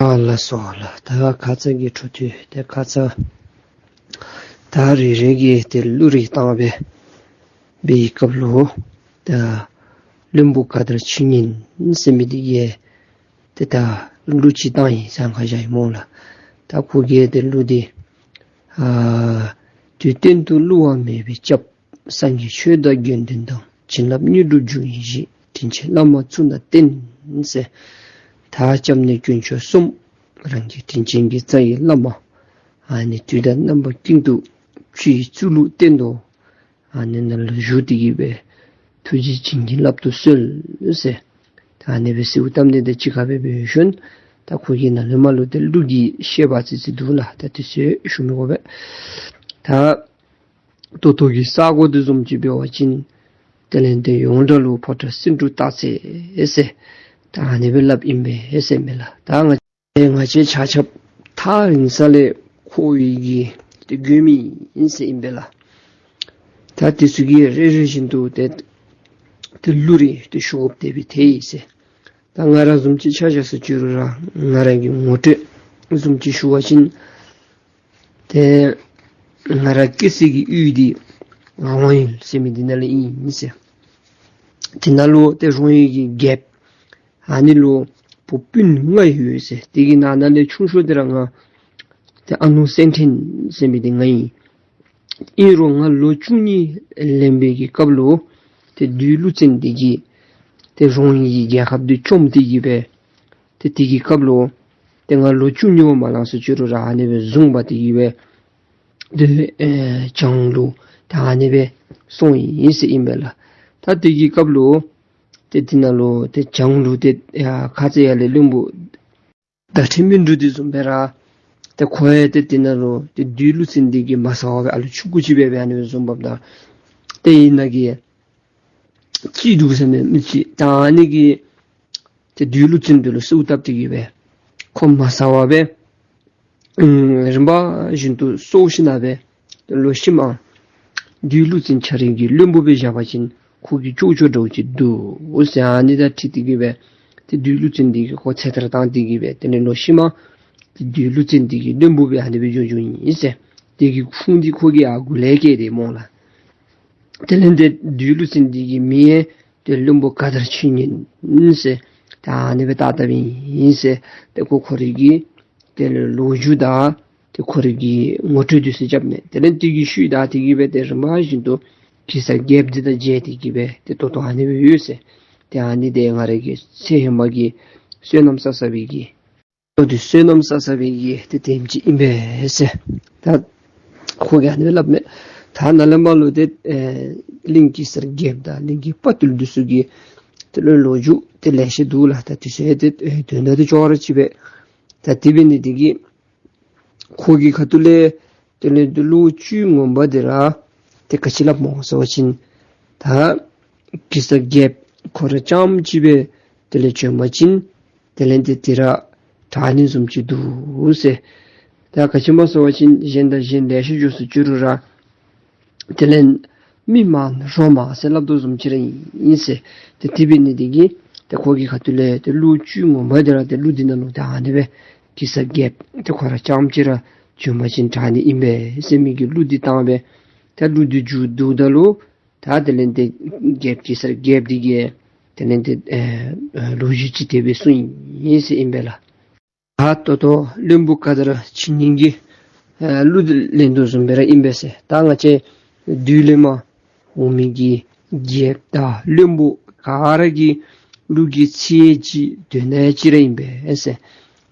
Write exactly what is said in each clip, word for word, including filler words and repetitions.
ཨ་ལགས་སོ་ལགས། ད་ཁ་ཙ་གི་འཕྲོ་མཐུད་དེ་ཁ་ཙ་ད་རེ་རེ་གིས་ཏེ་གླུ་རེ་བཏང་སྦེ་འབད་བའི་སྐབས་ལུ་ད་བློན་པོ་ཀ་དར་ཆོས་ཉན་ཟེར་མི་འདི་གིས་ཏེ་ད་གླུ་ཅིག་བཏང་ཡི་ཟེར་ཁ་བཞག་ཡི་སྨོ་ལགས། ད་ཁོ་གིས་ཏེ་གླུ་འདི་ཨ་དུས་གཏན་དུ་བསླུ་བ་མེད་པའི་སྐྱབས། སངས་རྒྱས་ཆོས་དང་དགེ་འདུན་དང་། བྱིན་རླབས་དངོས་གྲུབ་འབྱུང་བའི་གཞི། དྲིན་ཅན་བླ་མ་ཚུགས་ན་བརྟན་ཟེར། ད་སྐྱབས་གནས་དཀོན་མཆོག་གསུམ། རང་གི་དྲིན་ཅན་གྱི་རྩ་བའི་བླ་མ། ཨ་ནི་དུས་དང་རྣམ་པ་ཀུན་ཏུ་ཆོས་ཀྱི་གཙུག་ལུགས་བསྟན་ཏོ། ཨ་ནི་ནང་ལུ་བཞུགས་ཏེ་གི་སྦེ་ཐུགས་རྗེ་བྱིན་གྱིས་བརླབ་ཏུ་གསོལ་ཟེར། ད་ཨ་ནི་སྦེ་གསོལཝ་བཏབ་ནི་དང་གཅིག་ཁར་སྦེ་འབད་ཞིནམ་ད་ཁོ་གི་ནང་ལུ་མར་ལུ་ཏེ་གླུ་གི་བཤད་པ་ཙི་ཙི་འདུག་ལགས། ད་དེ་ཚུ་ཞུ་མི་དགོ་པས། ད་ད་ལྟོ་གི་ས་གོ་འདི་བཟུམ་ཅིག་འབད་བ་ཅིན་དེ་ལས་ཏེ་ཡོངས་གྲགས་ལུ་ཕོ་བྲང་སེང་འབྲུག་སྟག་རྩེ་ཟེར་ད་ཨ་ནི་སྦེ་སླབ་ཨིན་པས་ཟེར་མས་ལགས། ད་ང་ང་བཅས་ཆ་ཁྱབ་ཐག་རིང་ས་ལས་ཁོ་བོའི་གི་ཏེ་མགྱོནམ་ཨིན་ཟེར་ཨིན་པས་ལགས། ད་དེ་ཚུ་གིས་རེ་རེ་བཞིན་དུ་ཏེ་ཏེ་གླུ་རེ་ཏེ་ཞུ་དགོཔ་དེ་སྦེ་ཐལ་ཡི་ཟེར། ད་ང་ར་བཟུམ་ཅིག་ཆ་བཞག་ས་ཅིག་རུང་ར་ང་ར་གི་ངོ་སྤྲོད་བཟུམ་ཅིག་ཞུ་བ་ཅིན་ཏེ་ང་ར་སྐྱེས་ས་གི་གཡུས་འདི་རོང་ཡུལ་ཟེར་མི་འདི་ནང་ལས་ཨིན་ཟེར། དེ་ནང་ལུ་ཏེ་རོང་ཡུལ་གྱི་རྒྱལཔོ་ཨ་ནི་ལུ་བུ་སྤུན་ལྔ་ཡོད་ཟེར། དེ་གི་ནང་ན་ལས་ཆུང་ཤོས་འདི་ར་ང་ཏེ་ཨ་ནུ་སེང་ཕྲེང་ཟེར་མི་འདི་ང་ཨིན། ཨིན་རུང་ང་ལོ་བཅུ་གཉིས་ལོན་པའི་གི་སྐབས་ལུ་ཏེ་བདུད་ཀླུ་བཙན་འདི་གིས་ཏེ་རོང་ཡུལ་གྱི་རྒྱལ་ཁབ་འདི་བཅོམ་སྟེ་གི་སྦེ་ཏེ་དེ་གི་སྐབས་ལུ་ཏེ་ང་ལོ་བཅུ་གཉིས་པ་མ་ལང་ས་ཅིག་རུང་ར་ཨ་ནི་སྦེ་བཟུང་འབག་སྟེ་གི་སྦེ་ཏེ་ཨེ་བྱང་ལུ་ད་ཨ་ནི་སྦེ་སོང་ཡི་ཟེར་ཨིན་པས་ལགས། ད་དེ་གི་སྐབས་ལུ་ཏེ་དེ་ནང་ལུ་ཏེ་བྱང་ལུ་ཏེ་ཡ་ཁ་ཙ་ཡར་ལས་བློན་པོ་ད་ཁྲི་མི་འགྲུབ་འདི་བཟུམ་སྦེ་ར་ཏེ་ཁོ་ཡང་ཏེ་དེ་ནང་ལུ་ཏེ་བདུད་ཀླུ་བཙན་འདི་གིས་མ་ཟ་བར་སྦེ་ཨ་ལུ་ཆུང་ཀུ་ཅིག་སྦེ་སྦེ་ཨ་ནི་སྦེ་བཟུང་འབགཔ་ད་ཏེ་ཨིན་ན་གི་ཅིག་འདུག་ཟེར་མི་མི་ཅིག་ད་ཨ་ནི་གིས་ཏེ་བདུད་ཀླུ་བཙན་འདི་ལུ་གསོལཝ་བཏབ་སྟེ་གི་སྦེ་ཁོ་མ་ཟ་བར་སྦེ་ཨམ་རིམ་པ་བཞིན་དུ་གསོ་ཞིནམ་ལས་སྦེ་ལོག་ཤུལ་མ་བདུད་ཀླུ་བཙན་ཁྱོད་རའི་གི་བློན་པོ་སྦེ་བཞག་པ་ཅིན་ཁོ་གིས་ལྕོགས་ལྕོགས་འདྲཝ་ཅིག་འདུག་ཟེར་ཨ་ནི་དང་འཁྲིལ་ཏེ་གི་སྦེ་ཏེ་བདུད་ཀླུ་བཙན་འདི་གིས་ཁོ་ཚེ་ཐར་བཏང་སྟེ་གི་སྦེ་དེ་ལས་ལོག་ཤུལ་མ་ཏེ་བདུད་ཀླུ་བཙན་འདི་གི་བློན་པོ་སྦེ་ཨ་ནི་སྦེ་འགྱོ་འགྱོཝ་ཨིན་ཟེར། དེ་གི་ཁུངས་འདི་ཁོ་གིས་ཨ་གུ་ལས་བཀལ་ཏེ་སྨོ་ལགས། དེ་ལས་ཏེ་བདུད་ཀླུ་བཙན་འདི་གི་མིང་ཡང་ཏེ་བློན་པོ་ཀ་དར་ཆོས་ཉན་ཟེར་ད་ཨ་ནི་སྦེ་བཏགས་བཏགསཔ་ཨིན་ཟེར། ཏེ་ཁོ་ཁོ་རའི་གི་དེ་ལས་ལོ་རྒྱུས་དང་ཏེ་ཁོ་རའི་གི་ངོ་སྤྲོད་འདི་ཚུ་རྐྱབ་མས། དེ་ལས་དེ་གི་ཤུལ་ད་དེ་གི་སྦེ་ཏེ་རིམ་པ་བཞིན་དུ་གེ་སར་རྒྱལཔོ་འདི་དང་མཇལ་ཏེ་གི་སྦེ་ཏེ་ད་ལྟོ་ཨ་ནི་སྦེ་ཡོད་ཟེར། ཏེ་ཨ་ནི་འདི་ང་རའི་གི་ཚེ་ཧེ་མ་གི་བསོད་ནམས་བསགས་བསགས་པའི་གི་ད་དེ་བསོད་ནམས་བསགས་བསགས་པའི་གི་ཏེ་དེམ་ཅིག་ཨིན་པས་ཟེར། ད་ཁོ་གིས་ཨ་ནི་སླབ་མས། ད་ནཱ་ལས་མར་ལུ་ཏེ་ཨེ་གླིང་གེ་སར་རྒྱལཔོ་དང་གླིང་གི་དཔའ་ཐུལ་འདི་ཚུ་གི་དེ་ལས་ལོ་རྒྱུས་ཏེ་ལེ་ཤ་འདུག་ལགས། ད་དེ་ཚུ་ཡང་ཏེ་ཨེ་དོན་དག་འདི་ཅོག་ར་གཅིག་པས། ད་དེ་འབད་ནི་འདི་གིས་ཁོ་གི་ཁ་ཐུག་ལས་དེ་ལས་ཏེ་ལོ་བཅུ་ངོ་མ་འདི་ར་ཏེ་ག་ཅི་སླབ་སྨོ་ཟེར་བ་ཅིན་ད་གེ་སར་རྒྱལཔོ་ཁོ་ར་རྐྱངམ་གཅིག་སྦེ་དེ་ལས་བྱོན་པ་ཅིན་དེ་ལས་ཏེ་དེ་ར་དྲག་ནི་བཟུམ་ཅིག་འདུག་ཟེར། ད་ག་ཅི་སྨོ་ཟེར་བ་ཅིན་གཞན་དང་གཞན་ལེ་ཤ་འགྱོ་ས་ཅིག་རུང་ར་དེ་ལས་མི་མང་རོ་མང་ཟེར་སླབ་དོ་བཟུམ་ཅིག་ར་ཨིན་ཟེར། ཏེ་དེ་འབད་ནི་འདི་གིས་ཏེ་ཁོ་གི་ཁ་ཐུག་ལས་ཏེ་ལོ་བཅུ་ངོ་མ་འདི་ར་ཏེ་གླུ་འདི་ནང་ལུ་ད་ཨ་ནི་སྦེ་གེ་སར་རྒྱལཔོ་ཏེ་ཁོ་ར་རྐྱངམ་གཅིག་ར་བྱོན་པ་ཅིན་དྲག་ནི་ཨིན་པས་ཟེར་མི་གི་གླུ་འདི་བཏང་སྦེ་ད་གླུ་འདི་མཇུག་བསྡུཝ་ད་ལུ་ད་དེ་ལས་ཏེ་རྒྱལཔོ་གེ་སར་རྒྱལཔོ་འདི་གིས་དེ་ལས་ཏེ་ཨེ་ལོ་རྒྱུས་ཅིག་དེ་སྦེ་གསུངས་ཡི་ཟེར་ཨིན་པས་ལགས། ད་ད་ལྟོ་བློན་པོ་ཀ་དར་ཆོས་ཉན་གྱི་ཨེ་གླུ་འདི་ལེན་དོ་བཟུམ་སྦེ་ར་ཨིན་པས་ཟེར། ད་ང་བཅས་བདུད་ལས་མར་འོང་མི་གི་རྒྱལཔོ་དང་བློན་པོ་ག་ར་གི་གླུ་གི་ཚིག་ཡང་གཅིག་དོན་དག་ཡང་གཅིག་ར་ཨིན་པས་ཟེར།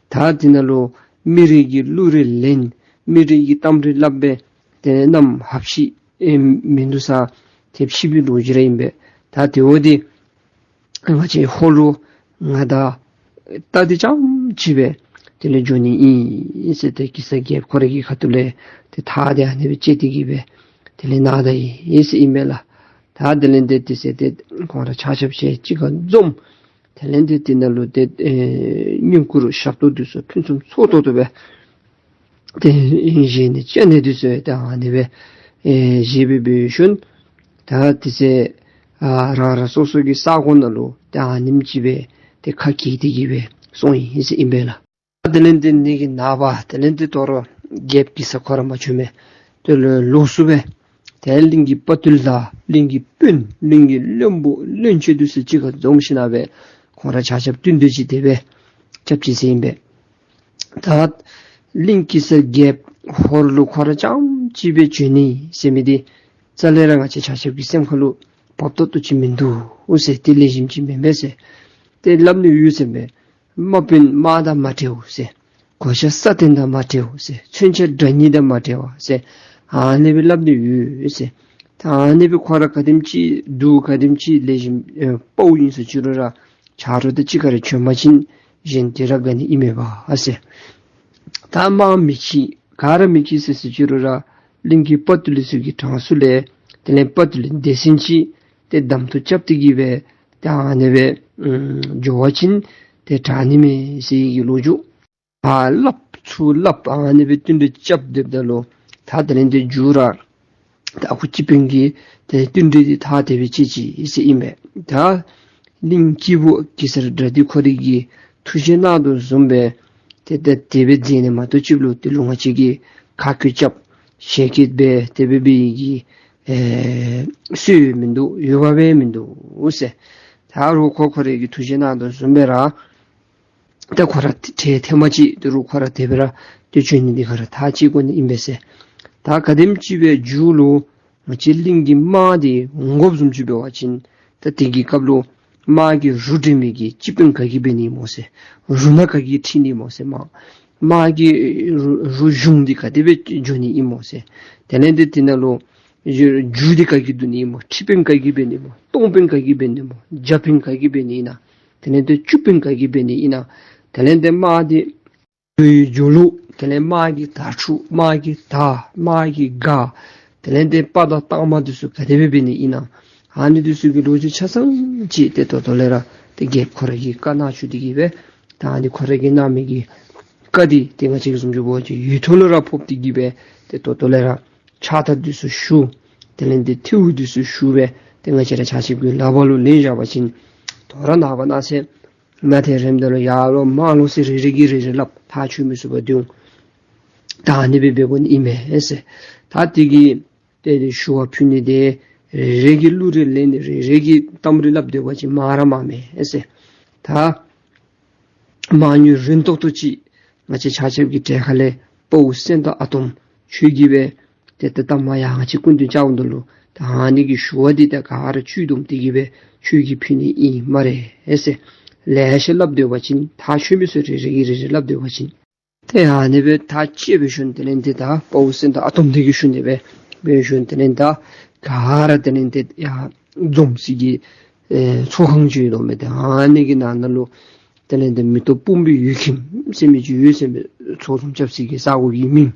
ད་དེ་ནང་ལུ་མི་རེ་གིས་གླུ་རེ་ལེན་མི་རེ་གིས་གཏམ་རེ་སླབ་སྦེ་དེ་ལས་གནམ་ཧབ་ཤི་ཨེ་མིན་འདུག་ས་ཐེབས་ཤི་བའི་ལོ་རྒྱུས་ར་ཨིན་པས། ད་དེ་འོ་དེ་ང་བཅས་ཧོར་ལུ་ང་དང་རྟ་འདི་རྐྱངམ་གཅིག་སྦེ་དེ་ལས་འགྱོ་ནི་ཨིན་ཟེར་ཏེ་གེ་སར་རྒྱལཔོ་ཁོ་རའི་གི་ཁ་ཐུག་ལས་ཏེ་ཐག་འདི་ཨ་ནི་སྦེ་བཅད་དེ་གི་སྦེ་དེ་ལས་ནཱ་ད་ཡི་ཟེར་ཨིན་མས་ལགས། ད་དེ་ལས་ཏེ་དེ་ཟེར་ཏེ་ཁོང་ར་ཆ་ཁྱབ་ཆ་གཅིག་ཁར་འཛོམས། དེ་ལས་ཏེ་དེ་ནང་ལུ་ཏེ་ཨེ་བསྙེན་བཀུར་ཞབས་ཏོག་འདི་ཚུ་ཕུན་སུམ་ཚོགས་ཏོག་ཏོ་སྦེ་ཏེ་བཞེས་ནི་བཅའ་ནི་འདི་ཚུ་ཏེ་ཨ་ནི་སྦེ་ཨེ་བཞེས་སྦེ་འབད་ཞིནམ་ད་དེ་ཚེ་ཨ་རང་རང་སོ་སོ་གི་ས་གོ་ནང་ལུ་ཏེ་ཨ་ནེམ་ཅིག་སྦེ་ཏེ་ཁ་གྱེས་ཏེ་གི་སྦེ་སོང་ཡི་ཟེར་ཨིན་པས་ལགས། དེ་ལས་ཏེ་ནད་ཀྱིས་ན་བ་དེ་ལས་ཏེ་དོ་རུང་རྒྱལཔོ་གེ་སར་ཁོ་ར་མ་བྱོན་མས། དེ་ལས་ལོགས་སུ་སྦེ་ཏེ་གླིང་གི་དཔའ་བརྟུལ་དང་གླིང་གི་དཔོན་གླིང་གི་བློན་པོ་བློན་ཆེན་འདི་ཚུ་གཅིག་ཁར་འཛོམས་ཞིནམ་ལས་ཁོང་ར་ཆ་ཁྱབ་བསྟུན་གྲོས་ཅིག་དེ་སྦེ་རྐྱབ་ཅི་ཟེར་ཨིན་པས། ད་གླིང་གེ་སར་རྒྱལཔོ་ཧོར་ལུ་ཁོ་ར་རྐྱངམ་གཅིག་སྦེ་བྱོན་ནི་ཟེར་མི་འདི་རྩ་ལས་ར་ང་བཅས་ཆ་ཁྱབ་ཀྱི་སེམས་ཁ་ལུ་བབ་ཏོག་ཏོ་ཅིག་མིན་འདུག་ཟེར། ཏེ་ལེགས་ཤོམ་ཅིག་མེན་པས་ཟེར། ཏེ་སླབ་ནི་ཡོད་ཟེར་མས། དམག་དཔོན་དམག་དང་མ་བྲལཝ་ཟེར། གོ་ཆ་ས་སྟེང་དང་མ་བྲལཝ་ཟེར། མཚོན་ཆ་དགྲ་གཉེན་དང་མ་བྲལ་བ་ཟེར། ཨ་ནི་སྦེ་སླབ་ནི་ཡོད་ཟེར། ད་ཨ་ནི་སྦེ་ཁོ་ར་ག་དེམ་ཅིག་སྡུག་ག་དེམ་ཅིག་ལེགས་ཤོམ་ཨེ་དཔའ་བོ་ཨིན་ཟེར་ཅི་རུང་ར་ཆ་རོགས་དང་གཅིག་ཁར་ར་བྱོན་པ་ཅིན་གཞན་དེ་ར་དགའ་ནི་ཨིན་མས་པ་ཟེར། ད་དམག་མི་ཅིག་ག་ར་མི་ཅིག་ཟེར་ཟེར་ཅི་རུང་ར་གླིང་གི་དཔའ་བརྟུལ་ཚུ་གི་གྲངས་སུ་ལས་དེ་ལས་དཔའ་བརྟུལ་སྡེ་ཚན་ཅིག་ཏེ་གདམ་འཐུ་རྐྱབ་སྟེ་གི་སྦེ་ཏེ་ཨ་ནི་སྦེ་ཨམ་འགྱོ་བ་ཅིན་ཏེ་དྲག་ནི་མས་ཟེར་གྱི་ལོ་རྒྱུས་ཨ་སླབ་ཚུར་སླབ་ཨ་ནི་སྦེ་བསྟུན་གྲོས་རྐྱབ་སྡོདཔ་ད་ལུ་ད་དེ་ལས་ཏེ་མཇུག་ར་ད་ཨ་ཁུ་སྤྱི་དཔོན་གྱིས་ཏེ་བསྟུན་གྲོས་འདི་ད་དེ་སྦེ་བྱེད་ཅི་ཟེར་ཨིན་པས། ད་གླིང་སྐྱེས་བུ་གེ་སར་དགྲ་འདུལ་ཁོ་རའི་གི་ཐུགས་བཞེད་གནང་དོ་བཟུམ་སྦེ་ཏེ་ད་དེ་སྦེ་མཛད་ནི་མ་གཏོགས་ཅིག་ལུ་ཏེ་ལུ་ང་བཅས་ཀྱིས་ཁ་བཀོད་རྐྱབ་ཞལ་བཀོད་སྦེ་དེ་སྦེ་འབད་ནི་གི་ཨེ་སྲོལ་མིན་འདུག། འོས་འབབ་སྦེ་མིན་འདུག་ཟེར། ད་རུང་ཁོ་ཁོ་རའི་གི་ཐུགས་བཞེད་གནང་དོ་བཟུམ་སྦེ་ར་ད་ཁོ་ར་ཐེངས་ཐེངས་མ་ཅིག་ད་རུང་ཁོ་ར་དེ་སྦེ་ར་ཏེ་བྱོན་ནི་འདི་ཁོ་ར་ཐག་བཅད་དགོ་ནི་ཨིན་པས་ཟེར། ད་ག་དེམ་ཅིག་སྦེ་མཇུག་ལུ་ང་བཅས་གླིང་གི་དམག་འདི་འོང་དགོཔ་བཟུམ་ཅིག་འབད་བ་ཅིན་ད་དེ་གི་སྐབས་ལུ་དམག་གི་རུ་འདྲེན་མི་གི་སྤྱི་དཔོན་ག་གིས་འབད་ནི་སྨོ་ཟེར། རུ་སྣ་ག་གིས་ཁྲིད་ནི་སྨོ་ཟེར། དམག་དམག་གི་རུ་རུ་གཞུང་འདི་ག་དེ་སྦེ་འགྱོ་ནི་ཨིན་སྨོ་ཟེར། དེ་ལས་ཏེ་དེ་ནང་ལུ་རྒྱུ་འདི་ག་གིས་བསྡུ་ནི་སྨོ། ཁྲི་དཔོན་ག་གིས་འབད་ནི་སྨོ། སྟོང་དཔོན་ག་གིས་འབད་ནི་སྨོ། བརྒྱ་དཔོན་ག་གིས་འབད་ནི་ཨིན་ན། དེ་ལས་ཏེ་བཅུ་དཔོན་ག་གིས་འབད་ནི་ཨིན་ན། དེ་ལས་ཏེ་དམག་འདི་འགྱོ་ལུགས་དེ་ལས་དམག་གི་དར་ཕྱུག་དམག་གི་དར་དམག་གི་སྒར་དེ་ལས་ཏེ་དཔའ་དང་གཏའ་མ་འདི་ཚུ་ག་དེ་སྦེ་འབད་ནི་ཨིན་ན། ཨ་ནི་འདི་ཚུ་གི་ལོ་རྒྱུས་ཆ་ཚང་ཅིག་ཏེ་ད་ལྟོ་ལས་ར་ཏེ་རྒྱལཔོ་ཁོ་ར་གིས་བཀའ་གནང་བཅུག་སྟེ་གི་སྦེ་ད་ཨ་ནི་ཁོ་ར་གིས་གནང་མི་གི་བཀའ་འདི་ཏེ་ང་བཅས་ཀྱིས་བཟུམ་ཅིག་འབད་བ་ཅིན་ཡུལ་ཐོག་ལུ་ར་ཕོག་སྟེ་གི་སྦེ་ཏེ་ད་ལྟོ་ལས་ར་ཕྱག་རྟགས་འདི་ཚུ་ཞུ། དེ་ལས་ཏེ་ཐེའུ་འདི་ཚུ་ཞུ་སྦེ་ཏེ་ང་བཅས་ར་ཆ་ཁྱབ་ཀྱི་ལག་པ་ལུ་ལེན་བཞག་པ་ཅིན་དོ་རུང་ནངས་པ་གནངས་ཚེ་གནངས་ཚེ་རནམ་ད་ལུ་ཡར་ལོག་མར་ལོག་ཟེར་རེ་རེ་གིས་རེ་རེ་སླབ། ཐག་ཆོད་མི་ཚུགས་པར་སྡོད་འོང་། ད་ཨ་ནི་སྦེ་འབད་དགོ་ནི་ཨིན་མས་ཟེར། ད་དེ་གི་ཏེ་ཏེ་ཞུ་བ་ཕུལ་ནི་འདི་རེ་རེ་གིས་གླུ་རེ་ལེན་ནི་རེ་རེ་གིས་གཏམ་རེ་སླབ་སྡོད་པ་ཅིན་མང་ར་མང་མས་ཟེར། ད་མང་ཉུང་རན་ཏོག་ཏོ་ཅིག་ང་བཅས་ཆ་ཁྱབ་ཀྱི་གྲལ་ཁ་ལས་དཔའ་བོ་སེང་སྟག་ཨ་དོམ་ཁྱོད་ཀྱིས་སྦེ་ཏེ་ད་ལྟ་མ་ཡང་ཅིག་སྐུ་མདུན་བཅརཝ་ད་ལུ་ད་ཨ་ནི་གི་ཞུ་བ་འདི་ད་ག་ར་ཆུད་བསྡོམས་ཏེ་གི་སྦེ་ཁྱོད་ཀྱིས་ཕུལ་ནི་ཨིན་སྨ་རེ་ཟེར། ལེ་ཤ་སླབ་སྡོད་པ་ཅིན་ཐག་ཆོད་མི་ཚུ་རེ་རེ་གིས་རེ་རེ་སླབ་སྡོད་པ་ཅིན་ཏེ་ཨ་ནི་སྦེ་ཐག་བཅད་སྦེ་ཞིནམ་དེ་ལས་ཏེ་ད་དཔའ་བོ་སེང་སྟག་ཨ་དོམ་འདི་གི་ཞུ་ནི་སྦེ་སྦེ་ཞིནམ་དེ་ལས་ད་ག་ར་དེ་ལས་ཏེ་ཡར་འཛོམས་སའི་གི་ཨེ་ཚོགས་ཁང་ཅིག་ཡོད་དོ་མས། ཏེ་ཨ་ནི་གི་ནང་ན་ལུ་དེ་ལས་ཏེ་མེ་ཏོག་སྤུངས་པའི་ཡུལ་ཁྱིམ་ཟེར་མི་ཅིག་ཡོད་ཟེར་མས། ཚོགས་འཛོམས་རྐྱབ་སའི་གི་ས་གོ་གི་མིང་།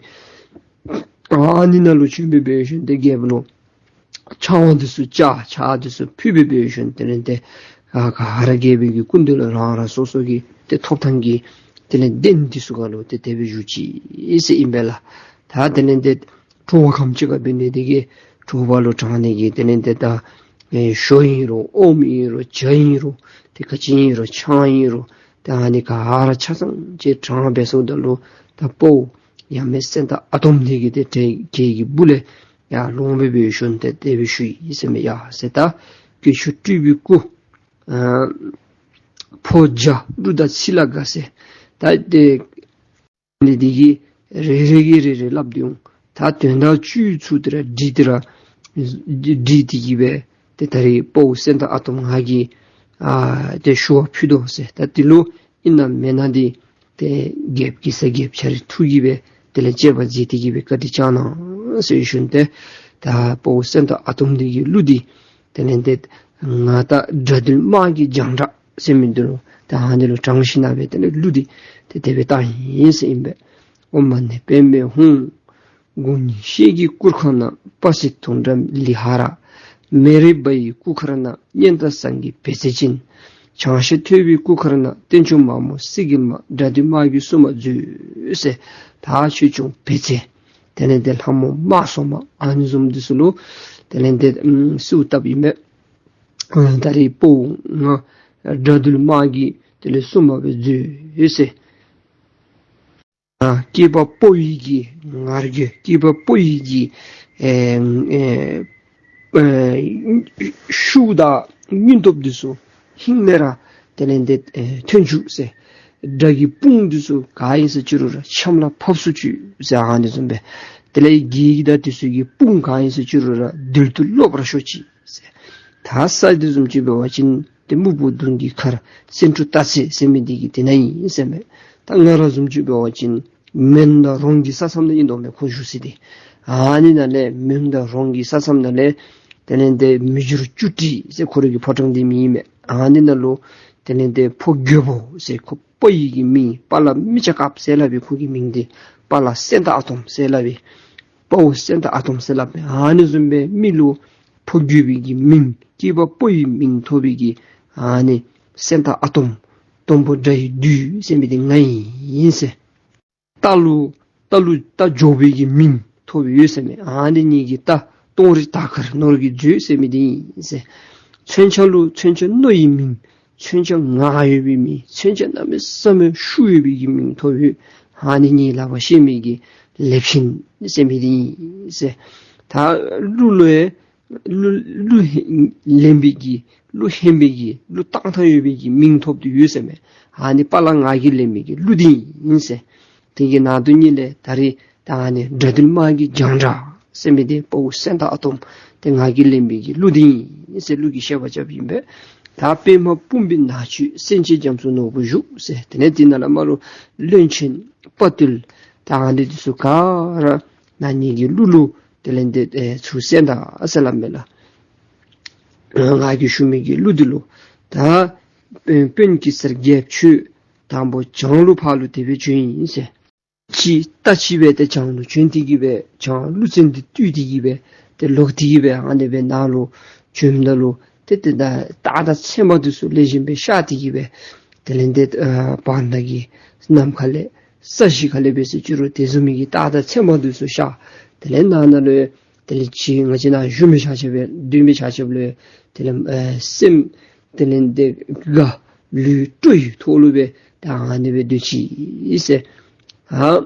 ཨ་ནི་ནང་ལུ་བྱོན་སྦེ་སྦེ་ཞིནམ་ཏེ་རྒྱལཔོ་ལུ་ཕྱག་དབང་འདི་ཚུ་བཅར། ཕྱག་འདི་ཚུ་ཕུལ་སྦེ་སྦེ་ཞིནམ་དེ་ལས་ཏེ་ག་ག་ར་རྒྱལ་པོའི་གི་སྐུ་མདུན་ལུ་རང་རང་སོ་སོ་གི་ཏེ་ཐོབ་ཐང་གི་དེ་ལས་གདན་འདི་ཚུ་ཁར་ལུ་ཏེ་དེ་སྦེ་བཞུགས་ཅི་ཟེར་ཨིན་པས་ལགས། ད་དེ་ལས་ཏེ་དྲོ་པ་ཁམས་ཅིག་ཁར་འབད་ནི་དེ་གིས་དྲོ་པ་ལུ་དྲང་ནི་གི་དེ་ལས་ཏེ་ད་ཨེ་ཞོ་ཨིན་རུང་ཨོམ་ཨིན་རུང་ཇ་ཨིན་རུང་ཏེ་ག་ཅི་ཨིན་རུང་ཆང་ཨིན་རུང་ཏེ་ཨ་ནི་ག་ར་ཆ་ཚང་ཅིག་དྲང་སྦེ་སོངམ་ད་ལུ་ད་དཔའ་བོ་ཡབ་མེས་སེང་སྟག་ཨ་དོམ་འདི་གིས་ཏེ་དེ་གི་སྦུག་ལས་ཡར་ལོང་སྦེ་སྦེ་ཞིནམ་ཏེ་དེ་སྦེ་ཞུ་ཡི་ཟེར་མས། ཡ་ཟེར་ད་སྐྱེས་མཆོག་སྤྲུལ་པའི་སྐུ་ཨ་ཕོ་རྒྱ་གླུ་དང་ཚིག་ལ་དགའ་ཟེར། ད་དེ་ནི་དེ་གིས་རེ་རེ་གིས་རེ་རེ་སླབ་སྟེ་འོང་། ད་དོན་དག་བཅུད་ཚུ་དེ་ར་བསྒྲིལ་ཏེ་ར་བསྒྲིལ་ཏེ་གི་སྦེ་ཏེ་ད་རེས་དཔའ་བོ་སེང་སྟག་ཨ་དོམ་ང་གིས་ཨ་ཏེ་ཞུ་བ་ཕུལ་དོ་ཟེར། ད་དེ་ལུ་ཨིན་ན་མེན་ན་འདི་ཏེ་རྒྱལཔོ་གེ་སར་རྒྱལཔོ་ཁྱོད་རའི་ཐུགས་ཀྱིས་སྦེ་དེ་ལས་དཔྱད་པ་མཛད་དེ་གི་སྦེ་བཀའ་དྲིན་བསྐྱང་གནང་ཟེར་ཞིནམ་ཏེ་ད་དཔའ་བོ་སེང་སྟག་ཨ་དོམ་འདི་གིས་གླུ་འདི་དེ་ལས་ཏེ་ང་དང་དགྲ་འདུལ་དམག་གི་རྒྱང་གྲགས་ཟེར་མི་འདི་ལུ་ད་ཨ་ནི་ལུ་དྲངས་ཞིནམ་སྦེ་དེ་ལས་གླུ་འདི་ཏེ་དེ་སྦེ་བཏང་ཡི་ཟེར་ཨིན་པས། ཨོཾ་མ་ཎི་པདྨེ་ཧཱུྃ། དགུང་ཉི་ཤེལ་གྱི་གུར་ཁང་ན། དཔལ་སྲིད་དུང་སྒྲ་ལི་ཧ་ར། མེ་རི་བ་ཡི་སྐུ་མཁར་ན། གཉན་སྟག་ཟངས་ཀྱི་བེ་ཙེ་ཅན། བྱང་ཤར་ཐོད་པའི་སྐུ་མཁར་ན། བསྟན་སྐྱོང་མ་མོ་གསེར་གྱི་མ། དགྲ་འདུལ་དམག་གི་སྲུང་མ་མཛོད་ཟེར། ད་ཆོས་སྐྱོང་བེ་ཙེ་དེ་ལས་ཏེ་ལྷ་མོ་དམག་ཟོར་མ་ཨ་ནི་བཟུམ་འདི་ཚུ་ལུ་དེ་ལས་ཏེ་གསོལཝ་བཏབ་ཨིན་པས། ད་རེས་དཔའ་བོ་ང་དགྲ་འདུལ་དམག་གི་དེ་ལས་སྲུང་མ་སྦེ་མཛོད་ཟེར། སྐྱེས་པ་ཕོ་ཡི་གི་ང་རྒྱལ་སྐྱེས་པ་ཕོ་ཡི་གི་ཨེ་ཨེ་ཨེ་ཤུགས་དང་སྙིང་སྟོབས་འདི་ཚུ་ཧིང་ལས་ར་དེ་ལས་འདི་ཨེ་ཐོན་བཅུག་ཟེར། དགྲ་གི་དཔུང་འདི་ཚུ་ག་ཨིན་ཟེར་ཅི་རུང་ར་ཆམ་ལ་ཕབ་སུ་བཅུག་ཟེར། ཨ་ནི་བཟུམ་སྦེ་དེ་ལས་བགེགས་དང་འདི་ཚུ་གི་དཔུང་ག་ཨིན་ཟེར་ཅི་རུང་ར་རྡུལ་དུ་རློག་པར་ཤོག་ཅིག་ཟེར། ད་ས་འདི་བཟུམ་ཅིག་འབད་བ་ཅིན་ཏེ་སྨུག་པོ་གདོང་གི་མཁར་སེང་ཕྲུག་སྟག་རྩེ་ཟེར་མི་འདི་གི་དེ་ནང་ཨིན་ཟེར་མས། ད་ང་ར་བཟུམ་ཅིག་འབད་བ་ཅིན་མོན་དང་རོང་གི་ས་མཚམས་ནང་ཨིན་དོ་མས་ཁོ་བཞུགས་ས་འདི། ཨ་ནི་ནང་ལས་མོན་དང་རོང་གི་ས་མཚམས་ནང་ལས་དེ་ལས་འདི་མི་འགྱུར་བཅུ་དྲུག་ཟེར་ཁོ་རའི་གི་ཕོ་བྲང་འདི་མིང་ཨིན་མས། ཨ་ནི་ནང་ལུ་དེ་ལས་འདི་ཕོ་རྒོད་པོ་ཟེར་ཁོ་ཕོ་ཡི་གི་མིང་དཔའ་ལ་མི་ཆ་ཁབ་ཟེར་སླབ་པའི་ཁོ་གི་མིང་འདི་དཔའ་ལ་སེང་སྟག་ཨ་དོམ་ཟེར་སླབ་པའི་དཔའ་བོ་སེང་སྟག་ཨ་དོམ་ཟེར་སླབ་མས། ཨ་ནི་བཟུམ་སྦེ་མི་ལུ་ཕོ་རྒོད་པའི་གི་མིང་སྐྱེས་པ་ཕོ་ཡི་མིང་ཐོབ་པའི་གི་ཨ་ནི་སེང་སྟག་ཨ་དོམ་དོམ་པོ་དགྲ་ཡི་བདུད་ཟེར་མི་འདི་ང་ཨིན་ཟེར། རྟ་ལུ་རྟ་ལུ་རྟ་མགྱོགས་པའི་གི་མིང་ཐོབ་ཡོད་ཟེར་མས། ཨ་ནི་ངེ་གི་རྟ་སྟོང་རི་དར་དཀར་ནོར་གྱི་མཛོད་ཟེར་མི་འདི་ཨིན་ཟེར། མཚོན་ཆ་ལུ་མཚོན་ཆ་རྣོ་ཡི་མིང་མཚོན་ཆ་ངར་ཡོད་པའི་མིང་མཚོན་ཆ་གནམ་མེད་ས་མེད་ཤུགས་ཡོད་པའི་གི་མིང་ཐོབ་ཡོད། ཨ་ནི་ངེ་ལག་པར་བཤེད་མི་གི་ལེབ་ཆེན་ཟེར་མི་འདི་ཨིན་ཟེར། ད་གླུ་ལུ་ཡང་གླུ་གླུ་ལེན་པའི་གི་གླུ་ལེན་པའི་གི་གླུ་བཏང་ཐངས་ཡོད་པའི་གི་མིང་ཐོབ་སྟེ་ཡོད་ཟེར་མས། ཨ་ནི་དཔའ་ལ་ངར་གྱིས་ལེན་པའི་གི་གླུ་འདི་ཨིན་ཟེར། དེ་གི་ནང་དོན་ཉིད་ལས་ད་རེས་ད་ཨ་ནི་དགྲ་འདུལ་དམག་གི་རྒྱང་གྲགས་ཟེར་མི་འདི་དཔའ་བོ་སེང་སྟག་ཨ་དོམ་དེ་ངར་གྱིས་ལེན་པའི་གི་གླུ་འདི་ཨིན་ཟེར་གླུ་གི་བཤད་པ་རྐྱབ་ཨིན་པས། ད་པདྨ་སྤུངས་པའི་ནགས་ཁྲོད་སེང་ཆེན་རྒྱ་མཚོ་ནོར་བུ་བཞུགས་ཟེར། དེ་ལས་དེ་ནང་ལས་མར་ལུ་བློན་ཆེན་དཔའ་བརྟུལ་ད་ཨ་ནི་འདི་ཚུ་ག་ར་ནཱ་ངེ་གི་གླུ་ལུ་དེ་ལས་འདི་ཨེ་ཚུར་གསན་ད་ཟེར་སླབ་མས་ལགས། ང་གིས་ཞུ་མི་གི་གླུ་འདི་ལུ་ད་དཔོན་དཔོན་གེ་སར་རྒྱལཔོ་ཁྱོད་དང་པོ་བྱང་ལུ་ཕར་ལུ་དེ་སྦེ་བྱོན་ཡི་ཟེར། ཅིག་ལྟ་ཅི་སྦེ་ཏེ་བྱང་ལུ་བྱོན་ཏེ་གི་སྦེ་བྱང་ཀླུ་བཙན་འདི་བཏུལ་ཏེ་གི་སྦེ་ཏེ་ལོག་སྟེ་གི་སྦེ་ཨ་ནི་སྦེ་ནཱ་ལུ་བྱོནམ་ད་ལུ་ཏེ་ཏེ་ད་སྟག་དང་ཚེར་མ་འདི་ཚུ་ལེགས་ཤོམ་སྦེ་གཤགས་ཏེ་གི་སྦེ་དེ་ལས་འདི་ཨ་བར་ན་གི་ནམ་མཁའ་ལས་ས་གཞི་ཁ་ལས་འབད་ཟེར་ཅི་རུང་དེ་བཟུམ་མའི་གི་སྟག་དང་ཚེར་མ་འདི་ཚུ་གཤགས། དེ་ལས་ནང་ན་ལུ་དེ་ལས་ཅིག་ང་བཅས་ནཱ་བཞུགས་མི་ཆ་ཁྱབ་སྦེ་སྡོད་མི་ཆ་ཁྱབ་ལུ་དེ་ལས་ཨེ་སེམས་དེ་ལས་འདི་དགའ་ལུས་སྤྲོ་བའི་ཐོག་ལུ་སྦེ་ད་ཨ་ནི་སྦེ་སྡོད་ཅི་ཟེར། ཨ་